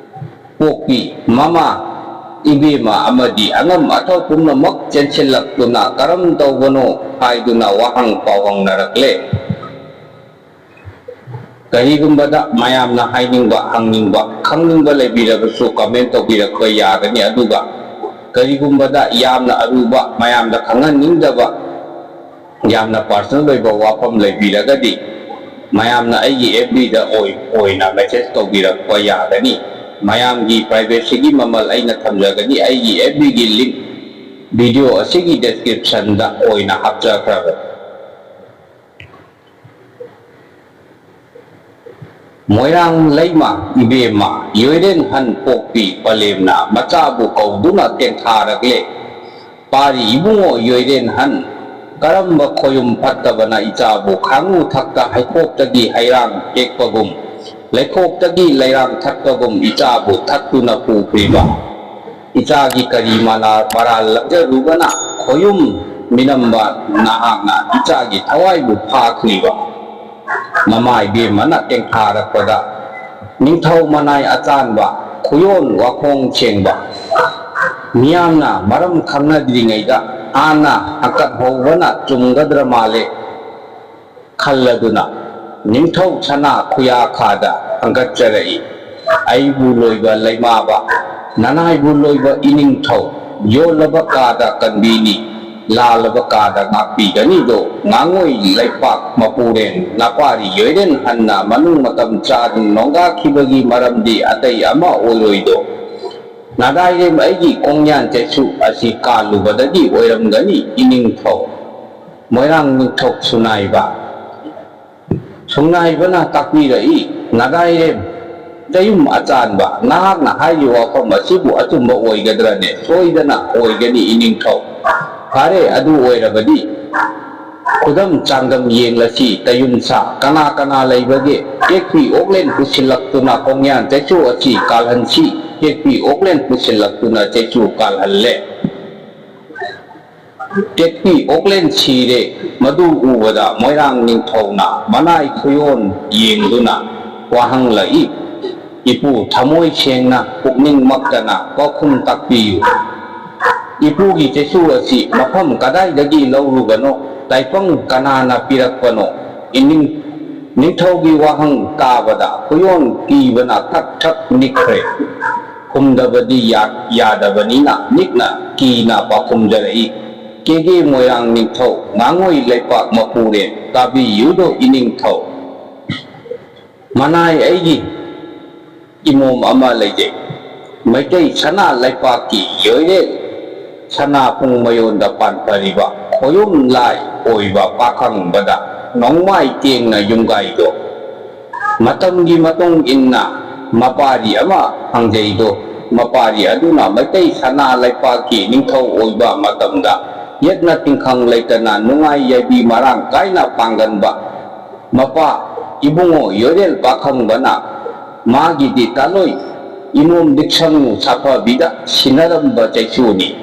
ꯄꯣꯛꯄꯤ ꯃꯃꯥ, ꯏꯕꯦꯝꯃ ꯑꯃꯗꯤ ꯑꯉꯝ ꯑꯊꯧ ꯄꯨꯝꯅꯃꯛ ꯆꯦꯟꯁꯤꯜꯂꯛꯇꯨꯅ "ꯀꯔꯝ ꯇꯧꯕꯅꯣ?" ꯍꯥꯏꯗꯨꯅ ꯋꯥꯍꯪ ꯄꯥꯎꯍꯪꯅꯔꯛꯂꯦ꯫ ꯀꯔꯤꯒꯨꯝꯕꯗ ꯃꯌꯥꯝꯅ ꯍꯥꯏꯅꯤꯡꯕ, ꯍꯪꯅꯤꯡꯕ, ꯈꯪꯅꯤꯡꯕ ꯂꯩꯕꯤꯔꯕꯁꯨ comment ꯇꯧꯕꯤꯔꯛꯄ ꯌꯥꯒꯅꯤ꯫ ꯑꯗꯨꯒ ꯀꯔꯤꯒꯨꯝꯕꯗ ꯌꯥꯝꯅ ꯑꯔꯨꯕ, ꯃꯌꯥꯝꯗ ꯈꯪꯍꯟꯅꯤꯡꯗꯕ, ꯌꯥꯝꯅ personal ꯑꯣꯏꯕ ꯋꯥꯐꯝ ꯂꯩꯕꯤꯔꯒꯗꯤ ꯃꯌꯥꯝꯅ ꯑꯩꯒꯤ F B ꯗ ꯑꯣꯏ-, ꯑꯣꯏꯅ message ꯇꯧꯕꯤꯔꯛꯄ ꯌꯥꯒꯅꯤ꯫ ꯃꯌꯥꯝꯒꯤ privacy ꯒꯤ ꯃꯃꯜ ꯑꯩꯅ ꯊꯝꯖꯒꯅꯤ꯫ ꯑꯩꯒꯤ F B ꯒꯤ link ꯚꯤꯗꯤꯑꯣ ꯑꯁꯤꯒꯤ ꯗꯤꯁꯀ꯭ꯔꯤꯞꯁꯟꯗ ꯑꯣꯏꯅ ꯍꯥꯞꯆꯈ꯭ꯔꯕꯅꯤ꯫ ꯃꯣꯏꯔꯥꯡ ꯂꯩꯃ ꯏꯕꯦꯝꯃ ꯌꯣꯏꯔꯦꯟ ꯍꯟ ꯄꯣꯛꯄꯤ ꯄꯂꯦꯝꯅ ꯃꯆꯥꯕꯨ ꯀꯧꯗꯨꯅ ꯇꯦꯡꯊꯥꯔꯛꯂꯦ꯫ ꯄꯥꯔꯤ ꯏꯕꯨꯡꯉꯣ ꯌꯣꯏꯔꯦꯟ ꯍꯟ, ꯀꯔꯝꯕ ꯈꯣꯌꯨꯝ ꯐꯠꯇꯕꯅ ꯏꯆꯥꯕꯨ ꯈꯥꯉꯨ ꯊꯛꯇ ꯍꯩꯈꯣꯛꯇꯒꯤ ꯍꯩꯔꯥꯡ ꯍꯦꯛꯄꯒꯨꯝ, ꯂꯩꯈꯣꯛꯇꯒꯤ ꯂꯩꯔꯥꯡ ꯊꯛꯄꯒꯨꯝ ꯏꯆꯥꯕꯨ ꯊꯛꯇꯨꯅ ꯄꯨꯈ꯭ꯔꯤꯕ? ꯏꯆꯥꯒꯤ ꯀꯔꯤ ꯃꯅꯥ-, ꯃꯔꯥꯜ ꯂꯪꯖꯔꯨꯕꯅ ꯈꯣꯌꯨꯝ ꯃꯤꯅꯝꯕ ꯅꯍꯥꯛꯅ ꯏꯆꯥꯒꯤ ꯊꯋꯥꯏꯕꯨ ꯐꯥꯈ꯭ꯔꯤꯕ? ꯃꯃꯥ ꯏꯕꯦꯝꯃꯅ ꯇꯦꯡꯊꯥꯔꯛꯄꯗ ꯅꯤꯡꯊꯧ ꯃꯅꯥꯏ ꯑꯆꯥꯟꯕ, ꯈꯨꯌꯣꯟ ꯋꯥꯈꯣꯡ ꯁꯦꯡꯕ, ꯃꯤꯌꯥꯝꯅ ꯃꯔꯝ ꯈꯪꯅꯗ꯭ꯔꯤꯉꯩꯗ ꯍꯥꯟꯅ ꯍꯪꯀꯠꯍꯧꯕꯅ ꯆꯨꯝꯒꯗ꯭ꯔ ꯃꯥꯜꯂꯦ ꯈꯜꯂꯗꯨꯅ ꯅꯤꯡꯊꯧ ꯁꯅꯥ ꯈꯨꯌꯥꯈꯥꯗ ꯍꯪꯒꯠꯆꯔꯛꯏ꯫ ꯑꯩꯕꯨ ꯂꯣꯏꯕ ꯂꯩꯃꯥꯕ, ꯅꯅꯥꯏꯕꯨ ꯂꯣꯏꯕ ꯏꯅꯤꯡꯊꯧ, ꯌꯣꯜꯂꯕ ꯀꯥꯗ ꯀꯟꯕꯤꯅꯤ, ꯂꯥꯜꯂꯕ ꯀꯥꯗ ꯉꯥꯛꯄꯤꯒꯅꯤꯗꯣ ꯉꯥꯉꯣꯏ ꯂꯩꯄꯥꯛ ꯃꯄꯨꯔꯦꯟ ꯅꯄꯥꯔꯤ ꯌꯣꯏꯔꯦꯟ ꯍꯟꯅ ꯃꯅꯨꯡ ꯃꯇꯝ ꯆꯥꯗꯨꯅ ꯅꯣꯡꯒꯥꯈꯤꯕꯒꯤ ꯃꯔꯝꯗꯤ ꯑꯇꯩ ꯑꯃ ꯑꯣꯏꯔꯣꯏꯗꯣ꯫ ꯅꯗꯥꯏꯔꯦꯝ ꯑꯩꯒꯤ ꯀꯣꯡꯌꯥꯟ ꯆꯩꯁꯨ ꯑꯁꯤ ꯀꯥꯜꯂꯨꯕꯗꯒꯤ ꯑꯣꯏꯔꯝꯒꯅꯤ ꯏꯅꯤꯡꯊꯧ꯫ ꯃꯣꯏꯔꯥꯡ ꯅꯤꯡꯊꯧ ꯁꯨꯅꯥꯏꯕ꯫ ꯁꯨꯡꯅꯥꯏꯕꯅ ꯇꯥꯛꯄꯤꯔꯛꯏ, ꯅꯗꯥꯏꯔꯦꯝ ꯆꯌꯨꯝ ꯑꯆꯥꯟꯕ, ꯅꯍꯥꯛꯅ ꯍꯥꯏꯔꯤꯕ ꯋꯥꯐꯝ ꯑꯁꯤꯕꯨ ꯑꯆꯨꯝꯕ ꯑꯣꯏꯒꯗ꯭ꯔꯅꯦ? ꯁꯣꯏꯗꯅ ꯑꯣꯏꯒꯅꯤ ꯏꯅꯤꯡꯊꯧ꯫ ꯐꯔꯦ, ꯑꯗꯨ ꯑꯣꯏꯔꯕꯗꯤ ꯈꯨꯗꯝ ꯆꯥꯡꯗꯝ ꯌꯦꯡꯂꯁꯤ꯫ ꯇꯌꯨꯝꯁꯥ ꯀꯅꯥ ꯀꯅꯥ ꯂꯩꯕꯒꯦ? ꯇꯦꯛꯄꯤ ꯑꯣꯛꯂꯦꯟ ꯄꯨꯁꯤꯜꯂꯛꯇꯨꯅ ꯀꯣꯡꯌꯥꯟ ꯆꯩꯁꯨ ꯑꯁꯤ ꯀꯥꯜꯍꯟꯁꯤ꯫ ꯇꯦꯛꯄꯤ ꯑꯣꯛꯂꯦꯟ ꯄꯨꯁꯤꯜꯂꯛꯇꯨꯅ ꯆꯩꯁꯨ ꯀꯥꯜꯍꯜꯂꯦ꯫ ꯇꯦꯛꯄꯤ ꯑꯣꯛꯂꯦꯟ ꯁꯤꯔꯦ꯫ ꯃꯗꯨ ꯎꯕꯗ ꯃꯣꯏꯔꯥꯡ ꯅꯤꯡꯊꯧꯅ ꯃꯅꯥꯏ ꯈꯨꯌꯣꯟ ꯌꯦꯡꯗꯨꯅ ꯋꯥꯍꯪꯂꯛꯏ, ꯏꯄꯨ, ꯊꯃꯣꯏ ꯁꯦꯡꯅ ꯄꯨꯛꯅꯤꯡ ꯃꯛꯇꯅ ꯄꯥꯎꯈꯨꯝ ꯇꯥꯛꯄꯤꯌꯨ꯫ ꯏꯄꯨꯒꯤ ꯆꯩꯁꯨ ꯑꯁꯤ ꯃꯐꯝ ꯀꯗꯥꯏꯗꯒꯤ ꯂꯧꯔꯨꯕꯅꯣ? ꯇꯥꯏꯄꯪ ꯀꯅꯥꯅ ꯄꯤꯔꯛꯄꯅꯣ? ꯏꯅꯤꯡ-, ꯅꯤꯡꯊꯧꯒꯤ ꯋꯥꯍꯪ ꯇꯥꯕꯗ ꯈꯨꯌꯣꯟ ꯀꯤꯕꯅ ꯊꯛ ꯊꯛ ꯅꯤꯛꯈ꯭ꯔꯦ꯫ ꯈꯨꯝꯗꯕꯗꯤ ꯌꯥ-, ꯌꯥꯗꯕꯅꯤꯅ ꯅꯤꯛꯅ ꯀꯤꯅ ꯄꯥꯎꯈꯨꯝꯖꯔꯛꯏ, ꯀꯦꯒꯦ ꯃꯣꯏꯔꯥꯡ ꯅꯤꯡꯊꯧ, ꯉꯥꯉꯣꯏ ꯂꯩꯄꯥꯛ ꯃꯄꯨꯔꯦꯟ, ꯇꯥꯕꯤꯌꯨꯗꯣ ꯏꯅꯤꯡꯊꯧ꯫ ꯃꯅꯥꯏ ꯑꯩꯒꯤ ꯏꯃꯣꯝ ꯑꯃ ꯂꯩꯖꯩ꯫ ꯃꯩꯇꯩ ꯁꯅꯥ ꯂꯩꯄꯥꯛꯀꯤ ꯌꯣꯏꯔꯦꯟ ꯁꯅꯥ ꯄꯨꯡ ꯃꯌꯣꯟꯗ ꯄꯥꯟꯊꯔꯤꯕ ꯈꯣꯌꯨꯝ ꯂꯥꯏ ꯑꯣꯏꯕ ꯄꯥꯈꯪꯕꯗ ꯅꯣꯡꯃꯥꯏ ꯇꯦꯡꯅ ꯌꯨꯝꯒꯥꯏꯗꯣ꯫ ꯃꯇꯝꯒꯤ ꯃꯇꯨꯡ ꯏꯟꯅ ꯃꯄꯥꯔꯤ ꯑꯃ ꯐꯪꯖꯩꯗꯣ꯫ ꯃꯄꯥꯔꯤ ꯑꯗꯨꯅ ꯃꯩꯇꯩ ꯁꯅꯥ ꯂꯩꯄꯥꯛꯀꯤ ꯅꯤꯡꯊꯧ ꯑꯣꯏꯕ ꯃꯇꯝꯗ ꯌꯦꯠꯅ ꯇꯤꯡꯈꯪ ꯂꯩꯇꯅ ꯅꯨꯡꯉꯥꯏ ꯌꯥꯏꯕꯤ ꯃꯔꯥꯡ ꯀꯥꯏꯅ ꯄꯥꯡꯒꯟꯕ ꯃꯄꯥ ꯏꯕꯨꯡꯉꯣ ꯌꯣꯏꯔꯦꯜ ꯄꯥꯈꯪꯕꯅ ꯃꯥꯒꯤꯗꯤ ꯇꯥꯂꯣꯏ ꯏꯃꯣꯝ ꯂꯤꯛꯁꯪꯅꯨ ꯁꯥꯐꯕꯤꯗ ꯁꯤꯟꯅꯔꯝꯕ ꯆꯩꯁꯨꯅꯤ꯫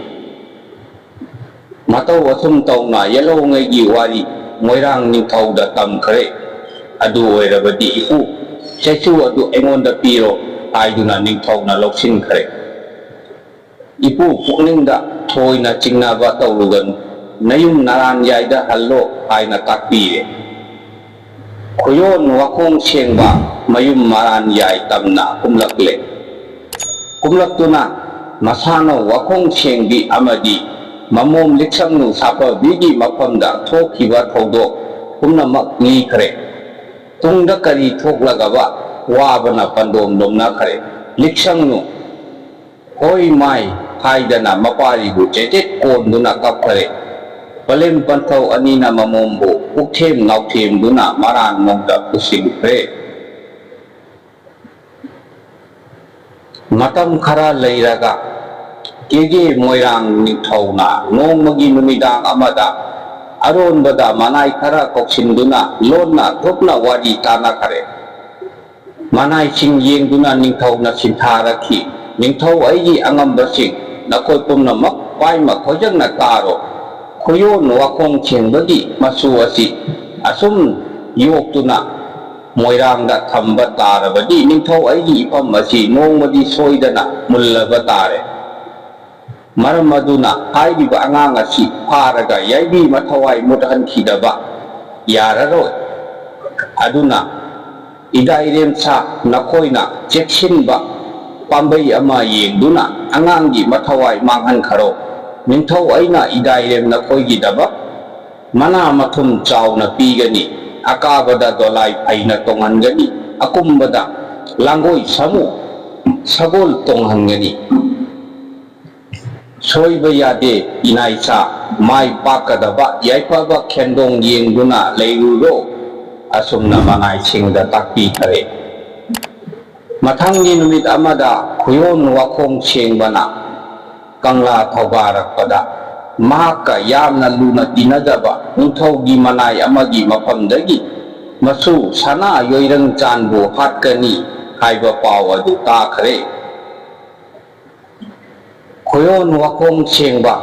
ꯃꯇꯧ ꯑꯁꯨꯝ ꯇꯧꯅ ꯌꯦꯜꯍꯧꯉꯩꯒꯤ ꯋꯥꯔꯤ ꯃꯣꯏꯔꯥꯡ ꯅꯤꯡꯊꯧꯗ ꯇꯝꯈ꯭ꯔꯦ꯫ ꯑꯗꯨ ꯑꯣꯏꯔꯕꯗꯤ ꯏꯄꯨ, ꯆꯩꯁꯨ ꯑꯗꯨ ꯑꯩꯉꯣꯟꯗ ꯄꯤꯔꯣ ꯍꯥꯏꯗꯨꯅ ꯅꯤꯡꯊꯧꯅ ꯂꯧꯁꯤꯟꯈ꯭ꯔꯦ꯫ ꯏꯄꯨ ꯄꯨꯛꯅꯤꯡꯗ ꯊꯣꯏꯅ ꯆꯤꯡꯅꯕ ꯇꯧꯔꯨꯒꯅꯨ, ꯅꯌꯨꯝ ꯅꯔꯥꯟ ꯌꯥꯏꯗ ꯍꯜꯂꯣ ꯍꯥꯏꯅ ꯇꯥꯛꯄꯤꯔꯦ꯫ ꯈꯨꯌꯣꯟ ꯋꯥꯈꯣꯡ ꯁꯦꯡꯕ ꯃꯌꯨꯝ ꯃꯔꯥꯟ ꯌꯥꯏ ꯇꯝꯅ ꯀꯨꯝꯂꯛꯂꯦ꯫ ꯀꯨꯝꯂꯛꯇꯨꯅ ꯃꯁꯥꯅꯧ ꯋꯥꯈꯣꯡ ꯁꯦꯡꯕꯤ ꯑꯃꯗꯤ ꯃꯃꯣꯝ ꯂꯤꯛꯁꯪꯅꯨ ꯁꯥꯐꯕꯤꯒꯤ ꯃꯐꯝꯗ ꯊꯣꯛꯈꯤꯕ ꯊꯧꯗꯣꯛ ꯄꯨꯝꯅꯃꯛ ꯂꯤꯈ꯭ꯔꯦ꯫ ꯇꯨꯡꯗ ꯀꯔꯤ ꯊꯣꯛꯂꯒꯕ ꯋꯥꯕꯅ ꯄꯟꯗꯣꯝ ꯂꯣꯝꯅꯈ꯭ꯔꯦ꯫ ꯂꯤꯛꯁꯪꯅꯨ ꯍꯣꯏ ꯃꯥꯏ ꯍꯥꯏꯗꯅ ꯃꯄꯥꯔꯤꯕꯨ ꯆꯦꯇꯦꯠ ꯀꯣꯟꯗꯨꯅ ꯀꯞꯈ꯭ꯔꯦ꯫ ꯄꯂꯦꯝ ꯄꯟꯊꯧ ꯑꯅꯤꯅ ꯃꯃꯣꯝꯕꯨ ꯄꯨꯛꯊꯦꯝ ꯅꯥꯎꯊꯦꯝꯗꯨꯅ ꯃꯔꯥꯟ ꯃꯣꯡꯗ ꯄꯨꯁꯤꯟꯈ꯭ꯔꯦ꯫ ꯃꯇꯝ ꯈꯔ ꯂꯩꯔꯒ ꯀꯦꯒꯦ ꯃꯣꯏꯔꯥꯡ ꯅꯤꯡꯊꯧꯅ ꯅꯣꯡꯃꯒꯤ ꯅꯨꯃꯤꯗꯥꯡ ꯑꯃꯗ ꯑꯔꯣꯟꯕꯗ ꯃꯅꯥꯏ ꯈꯔ ꯀꯧꯁꯤꯟꯗꯨꯅ ꯂꯣꯟꯅ ꯊꯨꯞꯅ ꯋꯥꯔꯤ ꯇꯥꯅꯈꯔꯦ꯫ ꯃꯅꯥꯏꯁꯤꯡ ꯌꯦꯡꯗꯨꯅ ꯅꯤꯡꯊꯧꯅ ꯁꯤꯟꯊꯥꯔꯛꯈꯤ, "ꯅꯤꯡꯊꯧ ꯑꯩꯒꯤ ꯑꯉꯝꯕꯁꯤꯡ, ꯅꯈꯣꯏ ꯄꯨꯝꯅꯃꯛ ꯄꯥꯏꯃ ꯈꯣꯏꯖꯪꯅ ꯇꯥꯔꯣ꯫ ꯈꯨꯌꯣꯟ ꯋꯥꯈꯣꯡ ꯁꯦꯡꯕꯒꯤ ꯃꯆꯨ ꯑꯁꯤ ꯑꯁꯨꯝ ꯌꯣꯛꯇꯨꯅ ꯃꯣꯏꯔꯥꯡꯗ ꯊꯝꯕ ꯇꯥꯔꯕꯗꯤ ꯅꯤꯡꯊꯧ ꯑꯩꯒꯤ ꯏꯐꯝ ꯑꯁꯤ ꯅꯣꯡꯃꯗꯤ ꯁꯣꯏꯗꯅ ꯃꯨꯜꯂꯕ ꯇꯥꯔꯦ꯫ ꯃꯔꯝ ꯑꯗꯨꯅ ꯍꯥꯏꯔꯤꯕ ꯑꯉꯥꯡ ꯑꯁꯤ ꯐꯥꯔꯒ ꯌꯥꯏꯕꯤ ꯃꯊꯋꯥꯏ ꯃꯨꯠꯍꯟꯈꯤꯗꯕ ꯌꯥꯔꯔꯣꯏ꯫ ꯑꯗꯨꯅ ꯏꯗꯥꯏꯔꯦꯝꯁꯥ ꯅꯈꯣꯏꯅ ꯆꯦꯛꯁꯤꯟꯕ ꯄꯥꯝꯕꯩ ꯑꯃ ꯌꯦꯡꯗꯨꯅ ꯑꯉꯥꯡꯒꯤ ꯃꯊꯋꯥꯏ ꯃꯥꯡꯍꯟꯈꯔꯣ꯫ ꯅꯤꯡꯊꯧ ꯑꯩꯅ ꯏꯗꯥꯏꯔꯦꯝ ꯅꯈꯣꯏꯒꯤꯗꯃꯛ ꯃꯅꯥ ꯃꯊꯨꯝ ꯆꯥꯎꯅ ꯄꯤꯒꯅꯤ, ꯑꯀꯥꯕꯗ ꯗꯣꯂꯥꯏ ꯐꯩꯅ ꯇꯣꯡꯍꯟꯒꯅꯤ, ꯑꯀꯨꯝꯕꯗ ꯂꯥꯡꯒꯣꯏ ꯁꯥꯃꯨ ꯁꯒꯣꯜ ꯇꯣꯡꯍꯟꯒꯅꯤ"꯫ ꯁꯣꯏꯕ ꯌꯥꯗꯦ ꯏꯅꯥꯏꯆꯥ, ꯃꯥꯏ ꯄꯥꯛꯀꯗꯕ ꯌꯥꯏꯐꯕ ꯈꯦꯟꯗꯣꯡ ꯌꯦꯡꯗꯨꯅ ꯂꯩꯔꯨꯔꯣ꯫ ꯑꯁꯨꯝꯅ ꯃꯅꯥꯏꯁꯤꯡꯗ ꯇꯥꯛꯄꯤꯈꯔꯦ꯫ ꯃꯊꯪꯒꯤ ꯅꯨꯃꯤꯠ ꯑꯃꯗ ꯈꯨꯌꯣꯟ ꯋꯥꯈꯣꯡ ꯁꯦꯡꯕꯅ ꯀꯪꯂꯥ ꯊꯧꯒꯥꯔꯛꯄꯗ ꯃꯍꯥꯛꯀ ꯌꯥꯝꯅ ꯂꯨꯅ ꯇꯤꯟꯅꯖꯕ ꯅꯤꯡꯊꯧꯒꯤ ꯃꯅꯥꯏ ꯑꯃꯒꯤ ꯃꯐꯝꯗꯒꯤ ꯃꯆꯨ ꯁꯅꯥ ꯌꯣꯏꯔꯪ ꯆꯥꯟꯕꯨ ꯍꯥꯠꯀꯅꯤ ꯍꯥꯏꯕ ꯄꯥꯎ ꯑꯗꯨ ꯇꯥꯈ꯭ꯔꯦ꯫ ꯈꯨꯌꯣꯟ ꯋꯥꯈꯣꯡ ꯁꯦꯡꯕ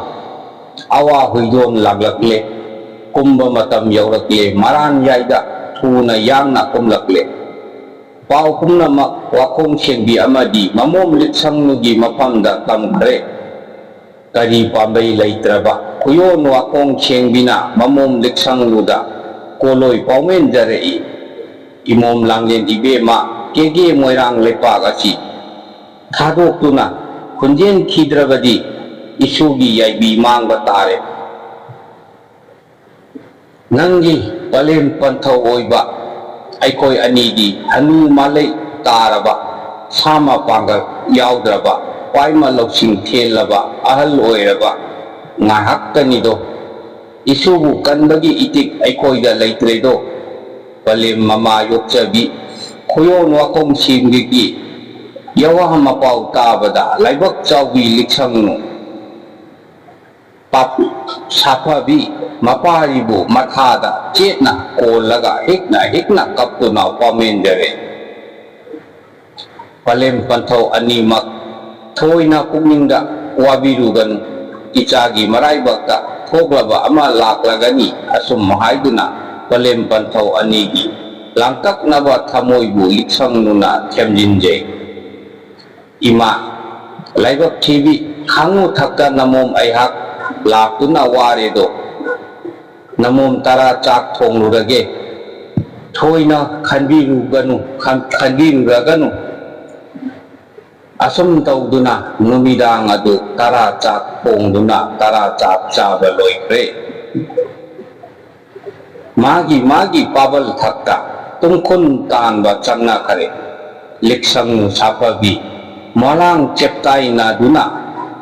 ꯑꯋꯥ ꯍꯨꯏꯗꯣꯟ ꯂꯥꯛꯂꯛꯂꯦ꯫ ꯀꯨꯝꯕ ꯃꯇꯝ ꯌꯧꯔꯛꯂꯦ꯫ ꯃꯔꯥꯟ ꯌꯥꯏꯗ ꯊꯨꯅ ꯌꯥꯡꯅ ꯀꯨꯝꯂꯛꯂꯦ꯫ ꯄꯥꯎ ꯄꯨꯝꯅꯃꯛ ꯋꯥꯈꯣꯡ ꯁꯦꯡꯕꯤ ꯑꯃꯗꯤ ꯃꯃꯣꯝ ꯂꯤꯛꯁꯪꯂꯨꯒꯤ ꯃꯐꯝꯗ ꯇꯝꯈ꯭ꯔꯦ꯫ ꯀꯔꯤ ꯄꯥꯝꯕꯩ ꯂꯩꯇ꯭ꯔꯕ ꯈꯨꯌꯣꯟ ꯋꯥꯈꯣꯡ ꯁꯦꯡꯕꯤꯅ ꯃꯃꯣꯝ ꯂꯤꯛꯁꯪꯂꯨꯗ ꯀꯣꯂꯣꯏ ꯄꯥꯎꯃꯦꯟꯖꯔꯛꯏ꯫ ꯏꯃꯣꯝ ꯂꯥꯡꯂꯦꯟ ꯏꯕꯦꯝꯃ, ꯀꯦꯒꯦ ꯃꯣꯏꯔꯥꯡ ꯂꯩꯄꯥꯛ ꯑꯁꯤ ꯊꯥꯗꯣꯛꯇꯨꯅ ꯈꯨꯟꯖꯦꯟꯈꯤꯗ꯭ꯔꯕꯗꯤ ꯏꯁꯨꯒꯤ ꯌꯥꯏꯕꯤ ꯃꯥꯡꯕ ꯇꯥꯔꯦ꯫ ꯅꯪꯒꯤ ꯄꯂꯦꯝ ꯄꯟꯊꯧ ꯑꯣꯏꯕ ꯑꯩꯈꯣꯏ ꯑꯅꯤꯗꯤ ꯍꯅꯨ ꯃꯥꯂꯩ ꯇꯥꯔꯕ, ꯁꯥ ꯃꯄꯥꯡꯒꯜ ꯌꯥꯎꯗ꯭ꯔꯕ, ꯄꯥꯏꯃ ꯂꯧꯁꯤꯡ ꯊꯦꯜꯂꯕ ꯑꯍꯜ ꯑꯣꯏꯔꯕ ꯉꯥꯏꯍꯥꯛꯇꯅꯤꯗꯣ꯫ ꯏꯁꯨꯕꯨ ꯀꯟꯕꯒꯤ ꯏꯇꯤꯛ ꯑꯩꯈꯣꯏꯗ ꯂꯩꯇ꯭ꯔꯦꯗꯣ꯫ ꯄꯂꯦꯝ ꯃꯃꯥ ꯌꯣꯛꯆꯕꯤ ꯈꯨꯌꯣꯟ ꯋꯥꯈꯣꯡ ꯁꯦꯡꯕꯤꯒꯤ ꯌꯋꯥ ꯃꯄꯥꯎ ꯇꯥꯕꯗ ꯂꯥꯏꯕꯛ ꯆꯥꯎꯕꯤ ꯂꯤꯛꯁꯪꯅꯨ ꯄꯥꯞ-, ꯁꯥꯐꯕꯤ ꯃꯄꯥꯔꯤꯕꯨ ꯃꯊꯥꯗ ꯆꯦꯠꯅ ꯀꯣꯜꯂꯒ ꯍꯤꯛꯅ ꯍꯤꯛꯅ ꯀꯞꯇꯨꯅ ꯄꯥꯎꯃꯦꯟꯖꯔꯦ꯫ ꯄꯂꯦꯝ ꯄꯟꯊꯧ ꯑꯅꯤꯃꯛ ꯊꯣꯏꯅ ꯄꯨꯛꯅꯤꯡꯗ ꯋꯥꯕꯤꯔꯨꯒꯅꯨ꯫ ꯏꯆꯥꯒꯤ ꯃꯔꯥꯏꯕꯛꯇ ꯊꯣꯛꯂꯕ ꯑꯃ ꯂꯥꯛꯂꯒꯅꯤ꯫ ꯑꯁꯨꯝ ꯍꯥꯏꯗꯨꯅ ꯄꯂꯦꯝ ꯄꯟꯊꯧ ꯑꯅꯤꯒꯤ ꯂꯥꯡꯇꯛꯅꯕ ꯊꯃꯣꯏꯕꯨ ꯂꯤꯛꯁꯪꯅꯨꯅ ꯊꯦꯝꯖꯤꯟꯖꯩ꯫ ꯏꯃꯥ ꯂꯥꯏꯕꯛ ꯊꯤꯕꯤ, ꯈꯥꯡꯉꯨ ꯊꯛꯇ ꯅꯃꯣꯝ ꯑꯩꯍꯥꯛ ꯂꯥꯛꯇꯨꯅ ꯋꯥꯔꯦꯗꯣ꯫ ꯅꯃꯣꯝ ꯇꯔꯥ ꯆꯥꯛ ꯊꯣꯡꯂꯨꯔꯒꯦ꯫ ꯊꯣꯏꯅ ꯈꯟꯕꯤꯔꯨꯒꯅꯨ, ꯈꯟ-, ꯈꯟꯕꯤꯔꯨꯔꯒꯅꯨ꯫ ꯑꯁꯨꯝ ꯇꯧꯗꯨꯅ ꯅꯨꯃꯤꯗꯥꯡ ꯑꯗꯨ ꯇꯔꯥ ꯆꯥꯛ ꯊꯣꯡꯗꯨꯅ ꯇꯔꯥ ꯆꯥꯛ ꯆꯥꯕ ꯂꯣꯏꯈ꯭ꯔꯦ꯫ ꯃꯥꯒꯤ ꯃꯥꯒꯤ ꯄꯥꯕꯜ ꯊꯛꯇ ꯇꯨꯡꯈꯨꯟ ꯇꯥꯟꯕ ꯆꯪꯅꯈꯔꯦ꯫ ꯂꯤꯛꯁꯪ ꯁꯥꯐꯕꯤ ꯃꯣꯂꯥꯡ ꯆꯦꯞꯇꯥꯏꯅꯗꯨꯅ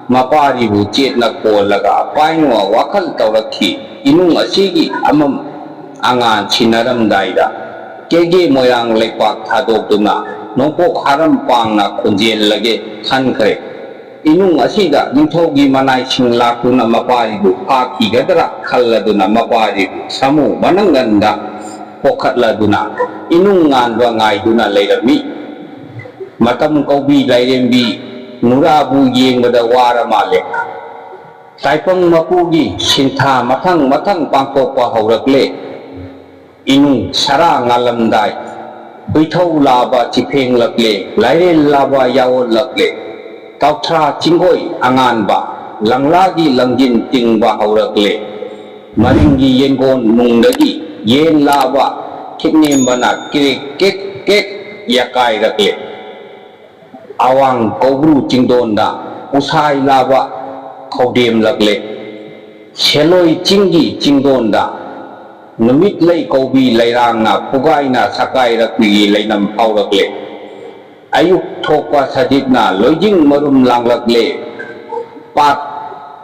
ꯃꯄꯥꯔꯤꯕꯨ ꯆꯦꯠꯅ ꯀꯣꯜꯂꯒ ꯄꯥꯏꯅ ꯋꯥꯈꯜ ꯇꯧꯔꯛꯈꯤ꯫ ꯏꯃꯨꯡ ꯑꯁꯤꯒꯤ ꯑꯃꯝ ꯑꯉꯥꯟ ꯁꯤꯟꯅꯔꯝꯗꯥꯏꯗ ꯀꯦꯒꯦ ꯃꯣꯏꯔꯥꯡ ꯂꯩꯄꯥꯛ ꯊꯥꯗꯣꯛꯇꯨꯅ ꯅꯣꯡꯄꯣꯛ ꯍꯥꯔꯝ ꯄꯥꯡꯅ ꯈꯣꯟꯖꯦꯜꯂꯒꯦ ꯈꯟꯈ꯭ꯔꯦ꯫ ꯏꯃꯨꯡ ꯑꯁꯤꯗ ꯅꯤꯡꯊꯧꯒꯤ ꯃꯅꯥꯏꯁꯤꯡ ꯂꯥꯛꯇꯨꯅ ꯃꯄꯥꯔꯤꯕꯨ ꯐꯥꯈꯤꯒꯗ꯭ꯔꯥ ꯈꯜꯂꯗꯨꯅ ꯃꯄꯥꯔꯤꯕꯨ ꯁꯥꯃꯨ ꯃꯅꯪꯒꯟꯗ ꯄꯣꯈꯠꯂꯗꯨꯅ ꯏꯅꯨꯡ ꯉꯥꯟꯕ ꯉꯥꯏꯗꯨꯅ ꯂꯩꯔꯝꯃꯤ꯫ ꯃꯇꯝ ꯀꯧꯕꯤ ꯂꯥꯏꯔꯦꯝꯕꯤ ꯅꯨꯔꯥꯕꯨ ꯌꯦꯡꯕꯗ ꯋꯥꯔ ꯃꯥꯜꯂꯦ꯫ ꯇꯥꯏꯄꯪ ꯃꯄꯨꯒꯤ ꯁꯤꯟꯊꯥ ꯃꯊꯪ ꯃꯊꯪ ꯄꯥꯡꯊꯣꯛꯄ ꯍꯧꯔꯛꯂꯦ꯫ ꯏꯅꯨꯡ ꯁꯔꯥ ꯉꯥꯜꯂꯝꯗꯥꯏ, ꯍꯨꯏꯊꯧ ꯂꯥꯕ ꯆꯤꯐꯦꯡꯂꯛꯂꯦ, ꯂꯥꯏꯔꯦꯜ ꯂꯥꯕ ꯌꯥꯑꯣꯜꯂꯛꯂꯦ꯫ ꯇꯥꯎꯊ꯭ꯔꯥ ꯆꯤꯡꯒꯣꯏ ꯑꯉꯥꯟꯕ, ꯂꯪꯂꯥꯒꯤ ꯂꯪꯖꯤꯟ ꯇꯤꯡꯕ ꯍꯧꯔꯛꯂꯦ꯫ ꯃꯅꯤꯡꯒꯤ ꯌꯦꯟꯒꯣꯟ ꯅꯨꯡꯗꯒꯤ ꯌꯦꯟ ꯂꯥꯕ ꯈꯤꯛꯅꯦꯝꯕꯅ ꯀ꯭ꯔꯦꯛ ꯀꯦꯛ ꯀꯦꯛ ꯌꯥꯀꯥꯏꯔꯛꯂꯦ꯫ ꯑꯋꯥꯡ ꯀꯧꯕ꯭ꯔꯨ ꯆꯤꯡꯗꯣꯟꯗ ꯎꯁꯥꯏ ꯂꯥꯕ ꯈꯧꯗꯦꯝꯂꯛꯂꯦ꯫ ꯁꯦꯂꯣꯏ ꯆꯤꯡꯒꯤ ꯆꯤꯡꯗꯣꯟꯗ ꯅꯨꯃꯤꯠꯂꯩ ꯀꯧꯕꯤ ꯂꯩꯔꯥꯡꯅ ꯄꯨꯒꯥꯏꯅ ꯁꯀꯥꯏꯔꯛꯄꯒꯤ ꯂꯩꯅꯝ ꯐꯥꯎꯔꯛꯂꯦ꯫ ꯑꯌꯨꯛ ꯊꯣꯛꯄ ꯁꯖꯤꯠꯅ ꯂꯣꯏꯖꯤꯡ ꯃꯔꯨꯝ ꯂꯥꯡꯂꯛꯂꯦ꯫ ꯄꯥꯠ,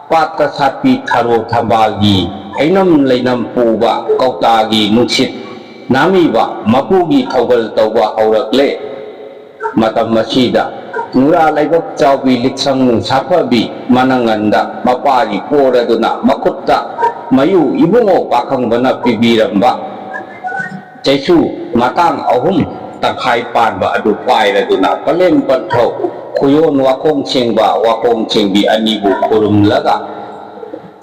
ꯄꯥꯠꯇ ꯁꯥꯠꯄꯤ ꯊꯔꯣ ꯊꯝꯕꯥꯜꯒꯤ ꯍꯩꯅꯝ ꯂꯩꯅꯝ ꯄꯨꯕ ꯀꯧꯇꯥꯒꯤ ꯅꯨꯡꯁꯤꯠ ꯅꯥꯃꯤꯕ ꯃꯄꯨꯒꯤ ꯊꯧꯒꯜ ꯇꯧꯕ ꯍꯧꯔꯛꯂꯦ꯫ ꯃꯇꯝ ꯑꯁꯤꯗ ꯅꯨꯔꯥ ꯂꯩꯕꯛ ꯆꯥꯎꯕꯤ ꯂꯤꯛꯁꯪ ꯁꯥꯐꯕꯤ ꯃꯅꯪꯒꯟꯗ ꯃꯄꯥꯒꯤ ꯄꯣꯔꯗꯨꯅ ꯃꯈꯨꯠꯇ ꯃꯌꯨ ꯏꯕꯨꯡꯉꯣ ꯄꯥꯈꯪꯕꯅ ꯄꯤꯕꯤꯔꯝꯕ ꯆꯩꯁꯨ ꯃꯇꯥꯡ ꯑꯍꯨꯝ ꯇꯪꯈꯥꯏ ꯄꯥꯟꯕ ꯑꯗꯨ ꯄꯥꯏꯔꯗꯨꯅ ꯄꯂꯦꯝ ꯄꯟꯊꯧ ꯈꯨꯌꯣꯟ ꯋꯥꯈꯣꯡ ꯁꯦꯡꯕ ꯋꯥꯈꯣꯡ ꯁꯦꯡꯕꯤ ꯑꯅꯤꯕꯨ ꯈꯨꯔꯨꯝꯂꯒ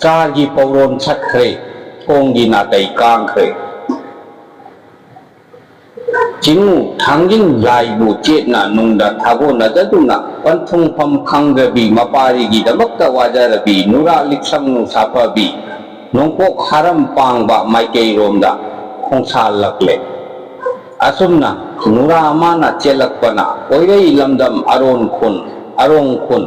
ꯆꯥꯔꯒꯤ ꯄꯧꯔꯣꯟ ꯁꯠꯈ꯭ꯔꯦ꯫ ꯊꯣꯡꯒꯤ ꯅꯥꯇꯩ ꯀꯥꯡꯈ꯭ꯔꯦ꯫ ꯆꯤꯡꯉꯨ ꯊꯥꯡꯖꯤꯡ ꯂꯥꯏꯕꯨ ꯆꯦꯠꯅ ꯅꯨꯡꯗ ꯊꯥꯒꯣꯟꯅꯖꯗꯨꯅ ꯄꯟꯊꯨꯡꯐꯝ ꯈꯪꯗ꯭ꯔꯕꯤ ꯃꯄꯥꯔꯤꯒꯤꯗꯃꯛꯇ ꯋꯥꯖꯔꯕꯤ ꯅꯨꯔꯥ ꯂꯤꯛꯁꯝꯅꯨ ꯁꯥꯐꯕꯤ ꯅꯣꯡꯄꯣꯛ ꯍꯥꯔꯝ ꯄꯥꯡꯕ ꯃꯥꯏꯀꯩꯔꯣꯝꯗ ꯈꯣꯡꯁꯥꯜꯂꯛꯂꯦ꯫ ꯑꯁꯨꯝꯅ ꯅꯨꯔꯥ ꯃꯥꯅ ꯆꯦꯜꯂꯛꯄꯅ ꯑꯣꯏꯔꯩ ꯂꯝꯗꯝ ꯑꯔꯣꯟ ꯈꯨꯟ, ꯑꯔꯣꯡ ꯈꯨꯟ,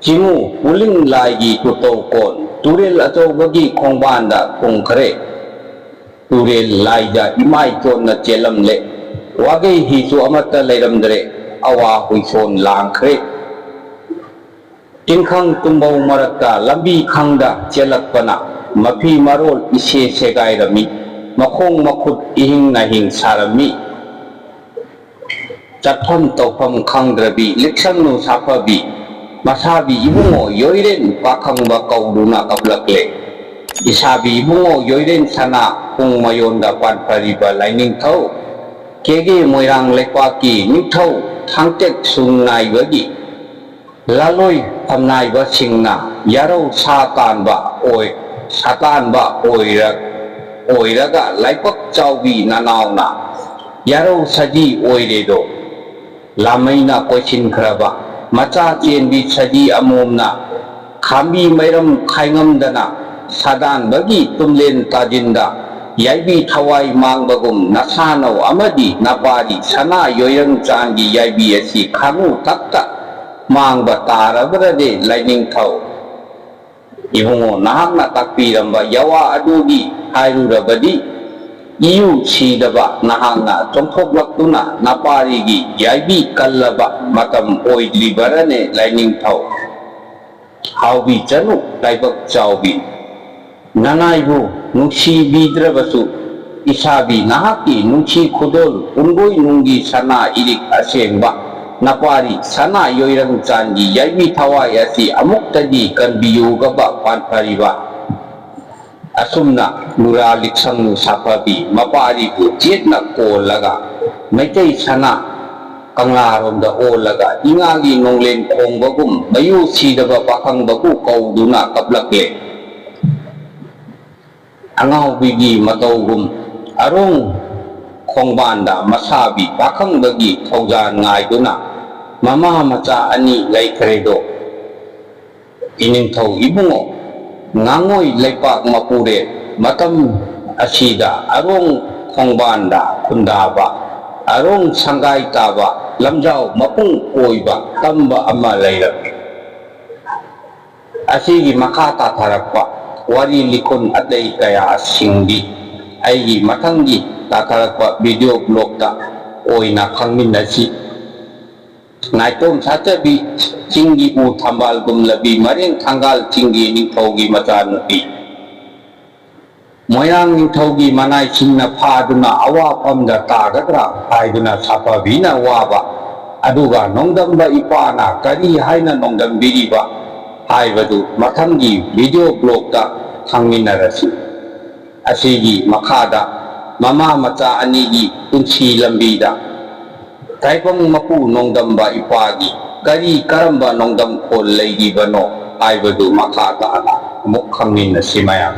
ꯆꯤꯡꯉꯨ ꯄꯨꯂꯤꯡ ꯂꯥꯏꯒꯤ ꯇꯨꯇꯧ ꯀꯣꯟ ꯇꯨꯔꯦꯜ ꯑꯆꯧꯕꯒꯤ ꯈꯣꯡꯕꯥꯟꯗ ꯊꯨꯡꯈ꯭ꯔꯦ꯫ ꯇꯨꯔꯦꯜ ꯂꯥꯏꯗ ꯏꯃꯥꯏ ꯆꯣꯟꯅ ꯆꯦꯜꯂꯝꯂꯦ꯫ ꯋꯥꯒꯩ ꯍꯤꯁꯨ ꯑꯃꯠꯇ ꯂꯩꯔꯝꯗ꯭ꯔꯦ꯫ ꯑꯋꯥ ꯍꯨꯏꯁꯣꯟ ꯂꯥꯡꯈ꯭ꯔꯦ꯫ ꯇꯤꯡꯈꯪ ꯇꯨꯝꯕꯧ ꯃꯔꯛꯇ ꯂꯝꯕꯤ ꯈꯪꯗ ꯆꯦꯜꯂꯛꯄꯅ ꯃꯐꯤ ꯃꯔꯣꯜ ꯏꯁꯦ ꯁꯦꯒꯥꯏꯔꯝꯃꯤ꯫ ꯃꯈꯣꯡ ꯃꯈꯨꯠ ꯏꯍꯤꯡ ꯅꯥꯍꯤꯡ ꯁꯥꯔꯝꯃꯤ꯫ ꯆꯠꯐꯝ ꯇꯧꯐꯝ ꯈꯪꯗ꯭ꯔꯕꯤ ꯂꯤꯛꯁꯪꯅꯨ ꯁꯥꯐꯕꯤ, ꯃꯁꯥꯕꯤ ꯏꯕꯨꯡꯉꯣ ꯌꯣꯏꯔꯦꯟ ꯄꯥꯈꯪꯕ ꯀꯧꯗꯨꯅ ꯀꯞꯂꯛꯂꯦ꯫ ꯏꯁꯥꯕꯤ ꯏꯕꯨꯡꯉꯣ ꯌꯣꯏꯔꯦꯟ ꯁꯅꯥ ꯄꯨꯡ ꯃꯌꯣꯟꯗ ꯄꯥꯟꯐꯔꯤꯕ ꯂꯥꯏꯅꯤꯡꯊꯧ, ꯀꯦꯒꯦ ꯃꯣꯏꯔꯥꯡ ꯂꯩꯄꯥꯛꯀꯤ ꯅꯤꯡꯊꯧ ꯊꯥꯡꯇꯦꯛ ꯁꯨꯡ ꯅꯥꯏꯕꯒꯤ ꯂꯥꯂꯣꯏ ꯐꯝꯅꯥꯏꯕꯁꯤꯡꯅ ꯌꯥꯔꯧ ꯁꯥ ꯇꯥꯟꯕ ꯑꯣꯏ-, ꯁꯥꯇꯥꯟꯕ ꯑꯣꯏꯔ-, ꯑꯣꯏꯔꯒ ꯂꯥꯏꯕꯛ ꯆꯥꯎꯕꯤ ꯅꯅꯥꯎꯅ ꯌꯥꯔꯧ ꯁꯖꯤ ꯑꯣꯏꯔꯦꯗꯣ꯫ ꯂꯥꯃꯩꯅ ꯀꯣꯏꯁꯤꯟꯈ꯭ꯔꯕ ꯃꯆꯥ ꯆꯦꯟꯕꯤ ꯁꯖꯤ ꯑꯃꯣꯝꯅ ꯈꯥꯝꯕꯤ ꯃꯩꯔꯝ ꯈꯥꯏꯉꯝꯗꯅ ꯁꯥꯗꯥꯟꯕꯒꯤ ꯇꯨꯝꯂꯦꯟ ꯇꯥꯖꯤꯟꯗ ꯌꯥꯏꯕꯤ ꯊꯋꯥꯏ ꯃꯥꯡꯕꯒꯨꯝ ꯅꯁꯥꯅꯧ ꯑꯃꯗꯤ ꯅꯄꯥꯔꯤ ꯁꯅꯥ ꯌꯣꯏꯔꯪ ꯆꯥꯟꯒꯤ ꯌꯥꯏꯕꯤ ꯑꯁꯤ ꯈꯥꯉꯨ ꯊꯛꯇ ꯃꯥꯡꯕ ꯇꯥꯔꯕ꯭ꯔꯗꯤ ꯂꯥꯏꯅꯤꯡꯊꯧ? ꯏꯕꯨꯡꯉꯣ, ꯅꯍꯥꯛꯅ ꯇꯥꯛꯄꯤꯔꯝꯕ ꯌꯥꯋꯥ ꯑꯗꯨꯒꯤ ꯍꯥꯏꯔꯨꯔꯕꯗꯤ, ꯏꯌꯨ ꯁꯤꯗꯕ ꯅꯍꯥꯛꯅ ꯆꯣꯡꯊꯣꯛꯂꯛꯇꯨꯅ ꯅꯄꯥꯔꯤꯒꯤ ꯌꯥꯏꯕꯤ ꯀꯜꯂꯕ ꯃꯇꯝ ꯑꯣꯏꯗ꯭ꯔꯤꯕꯔꯅꯦ ꯂꯥꯏꯅꯤꯡꯊꯧ? ꯍꯥꯎꯕꯤ ꯆꯅꯨ ꯂꯥꯏꯕꯛ ꯆꯥꯎꯕꯤ, ꯅꯅꯥꯏꯕꯨ ꯅꯨꯡꯁꯤꯕꯤꯗ꯭ꯔꯕꯁꯨ, ꯏꯁꯥꯕꯤ ꯅꯍꯥꯛꯀꯤ ꯅꯨꯡꯁꯤ ꯈꯨꯗꯣꯜ ꯄꯨꯡꯒꯣꯏ ꯅꯨꯡꯒꯤ ꯁꯅꯥ ꯏꯔꯤꯛ ꯑꯁꯦꯡꯕ ꯅꯄꯥꯔꯤ ꯁꯅꯥ ꯌꯣꯏꯔꯪ ꯆꯥꯟꯒꯤ ꯌꯥꯏꯕꯤ ꯊꯋꯥꯏ ꯑꯁꯤ ꯑꯃꯨꯛꯇꯗꯤ ꯀꯟꯕꯤꯌꯨꯒꯕ ꯄꯥꯟꯐꯔꯤꯕ꯫ ꯑꯁꯨꯝꯅ ꯅꯨꯔꯥ ꯂꯤꯛꯁꯪꯅꯨ ꯁꯥꯐꯕꯤ ꯃꯄꯥꯔꯤꯕꯨ ꯆꯦꯠꯅ ꯀꯣꯜꯂꯒ ꯃꯩꯇꯩ ꯁꯅꯥ ꯀꯪꯂꯥꯔꯣꯝꯗ ꯑꯣꯜꯂꯒ ꯏꯉꯥꯒꯤ ꯅꯣꯡꯂꯦꯟ ꯈꯣꯡꯕꯒꯨꯝ ꯃꯌꯨ ꯁꯤꯗꯕ ꯄꯥꯈꯪꯕꯕꯨ ꯀꯧꯗꯨꯅ ꯀꯞꯂꯛꯂꯦ꯫ ꯑꯉꯥꯎꯕꯤꯒꯤ ꯃꯇꯧꯒꯨꯝ ꯑꯔꯣꯡ ꯈꯣꯡꯕꯥꯟꯗ ꯃꯁꯥꯕꯤ ꯄꯥꯈꯪꯕꯒꯤ ꯊꯧꯖꯥꯜ ꯉꯥꯏꯗꯨꯅ ꯃꯃꯥ ꯃꯆꯥ ꯑꯅꯤ ꯂꯩꯈ꯭ꯔꯦꯗꯣ꯫ ꯏꯅꯤꯡꯊꯧ ꯏꯕꯨꯡꯉꯣ, ꯉꯥꯉꯣꯏ ꯂꯩꯄꯥꯛ ꯃꯄꯨꯔꯦꯜ ꯃꯇꯝ ꯑꯁꯤꯗ ꯑꯔꯣꯡ ꯈꯣꯡꯕꯥꯟꯗ ꯈꯨꯟꯗꯥꯕ, ꯑꯔꯣꯡ ꯁꯪꯒꯥꯏ ꯇꯥꯕ, ꯂꯝꯖꯥꯎ ꯃꯄꯨꯡ ꯑꯣꯏꯕ ꯇꯝꯕ ꯑꯃ ꯂꯩꯔꯝꯃꯤ꯫ ꯑꯁꯤꯒꯤ ꯃꯈꯥ ꯇꯥꯊꯔꯛꯄ ꯋꯥꯔꯤ ꯂꯤꯈꯨꯟ ꯑꯇꯩ ꯀꯌꯥꯁꯤꯡꯗꯤ ꯑꯩꯒꯤ ꯃꯊꯪꯒꯤ ꯇꯥꯊꯔꯛꯄ video blogꯇ ꯑꯣꯏꯅ ꯈꯪꯃꯤꯟꯅꯁꯤ꯫ ꯅꯥꯏꯇꯣꯝ ꯁꯥꯠꯆꯕꯤ ꯆꯤꯡꯒꯤ ꯎ ꯊꯝꯕꯥꯜꯒꯨꯝꯂꯕꯤ, ꯃꯔꯦꯡ ꯊꯪꯒꯥꯜ ꯆꯤꯡꯒꯤ ꯅꯤꯡꯊꯧꯒꯤ ꯃꯆꯥꯅꯨꯄꯤ꯫ ꯃꯣꯏꯔꯥꯡ ꯅꯤꯡꯊꯧꯒꯤ ꯃꯅꯥꯏꯁꯤꯡꯅ ꯐꯥꯗꯨꯅ ꯑꯋꯥꯐꯝꯗ ꯇꯥꯒꯗ꯭ꯔꯥ ꯍꯥꯏꯗꯨꯅ ꯁꯥꯐꯕꯤꯅ ꯋꯥꯕ, ꯑꯗꯨꯒ ꯅꯣꯡꯗꯝꯕ ꯏꯄꯥꯅ ꯀꯔꯤ ꯍꯥꯏꯅ ꯅꯣꯡꯗꯝꯕꯤꯔꯤꯕ ꯍꯥꯏꯕꯗꯨ ꯃꯊꯪꯒꯤ video blogꯇ ꯈꯪꯃꯤꯟꯅꯔꯁꯤ꯫ ꯑꯁꯤꯒꯤ ꯃꯈꯥꯗ ꯃꯃꯥ ꯃꯆꯥ ꯑꯅꯤꯒꯤ ꯄꯨꯟꯁꯤ ꯂꯝꯕꯤꯗ ꯇꯥꯏꯕꯪ ꯃꯄꯨ ꯅꯣꯡꯗꯝꯕ ꯏꯄꯥꯒꯤ ꯀꯔꯤ ꯀꯔꯝꯕ ꯅꯣꯡꯗꯝꯈꯣꯜ ꯂꯩꯔꯤꯕꯅꯣ ꯍꯥꯏꯕꯗꯨ ꯃꯈꯥ ꯇꯥꯅ ꯑꯃꯨꯛ ꯈꯪꯃꯤꯟꯅꯁꯤ ꯃꯌꯥꯝ꯫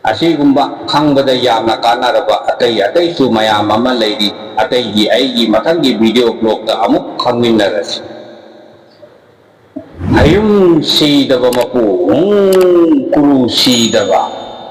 ꯑꯁꯤꯒꯨꯝꯕ ꯈꯪꯕꯗ ꯌꯥꯝꯅ ꯀꯥꯟꯅꯔꯕ ꯑꯇꯩ ꯑꯇꯩꯁꯨ ꯃꯌꯥꯝ ꯑꯃ ꯂꯩꯔꯤ꯫ ꯑꯇꯩꯒꯤ ꯑꯩꯒꯤ ꯃꯊꯪꯒꯤ video blogꯇ ꯑꯃꯨꯛ ꯈꯪꯃꯤꯟꯅꯔꯁꯤ꯫ ꯍꯌꯨꯝ ꯁꯤꯗꯕ ꯃꯄꯨ, ꯎꯝ, ꯀꯨꯔꯨ ꯁꯤꯗꯕ꯫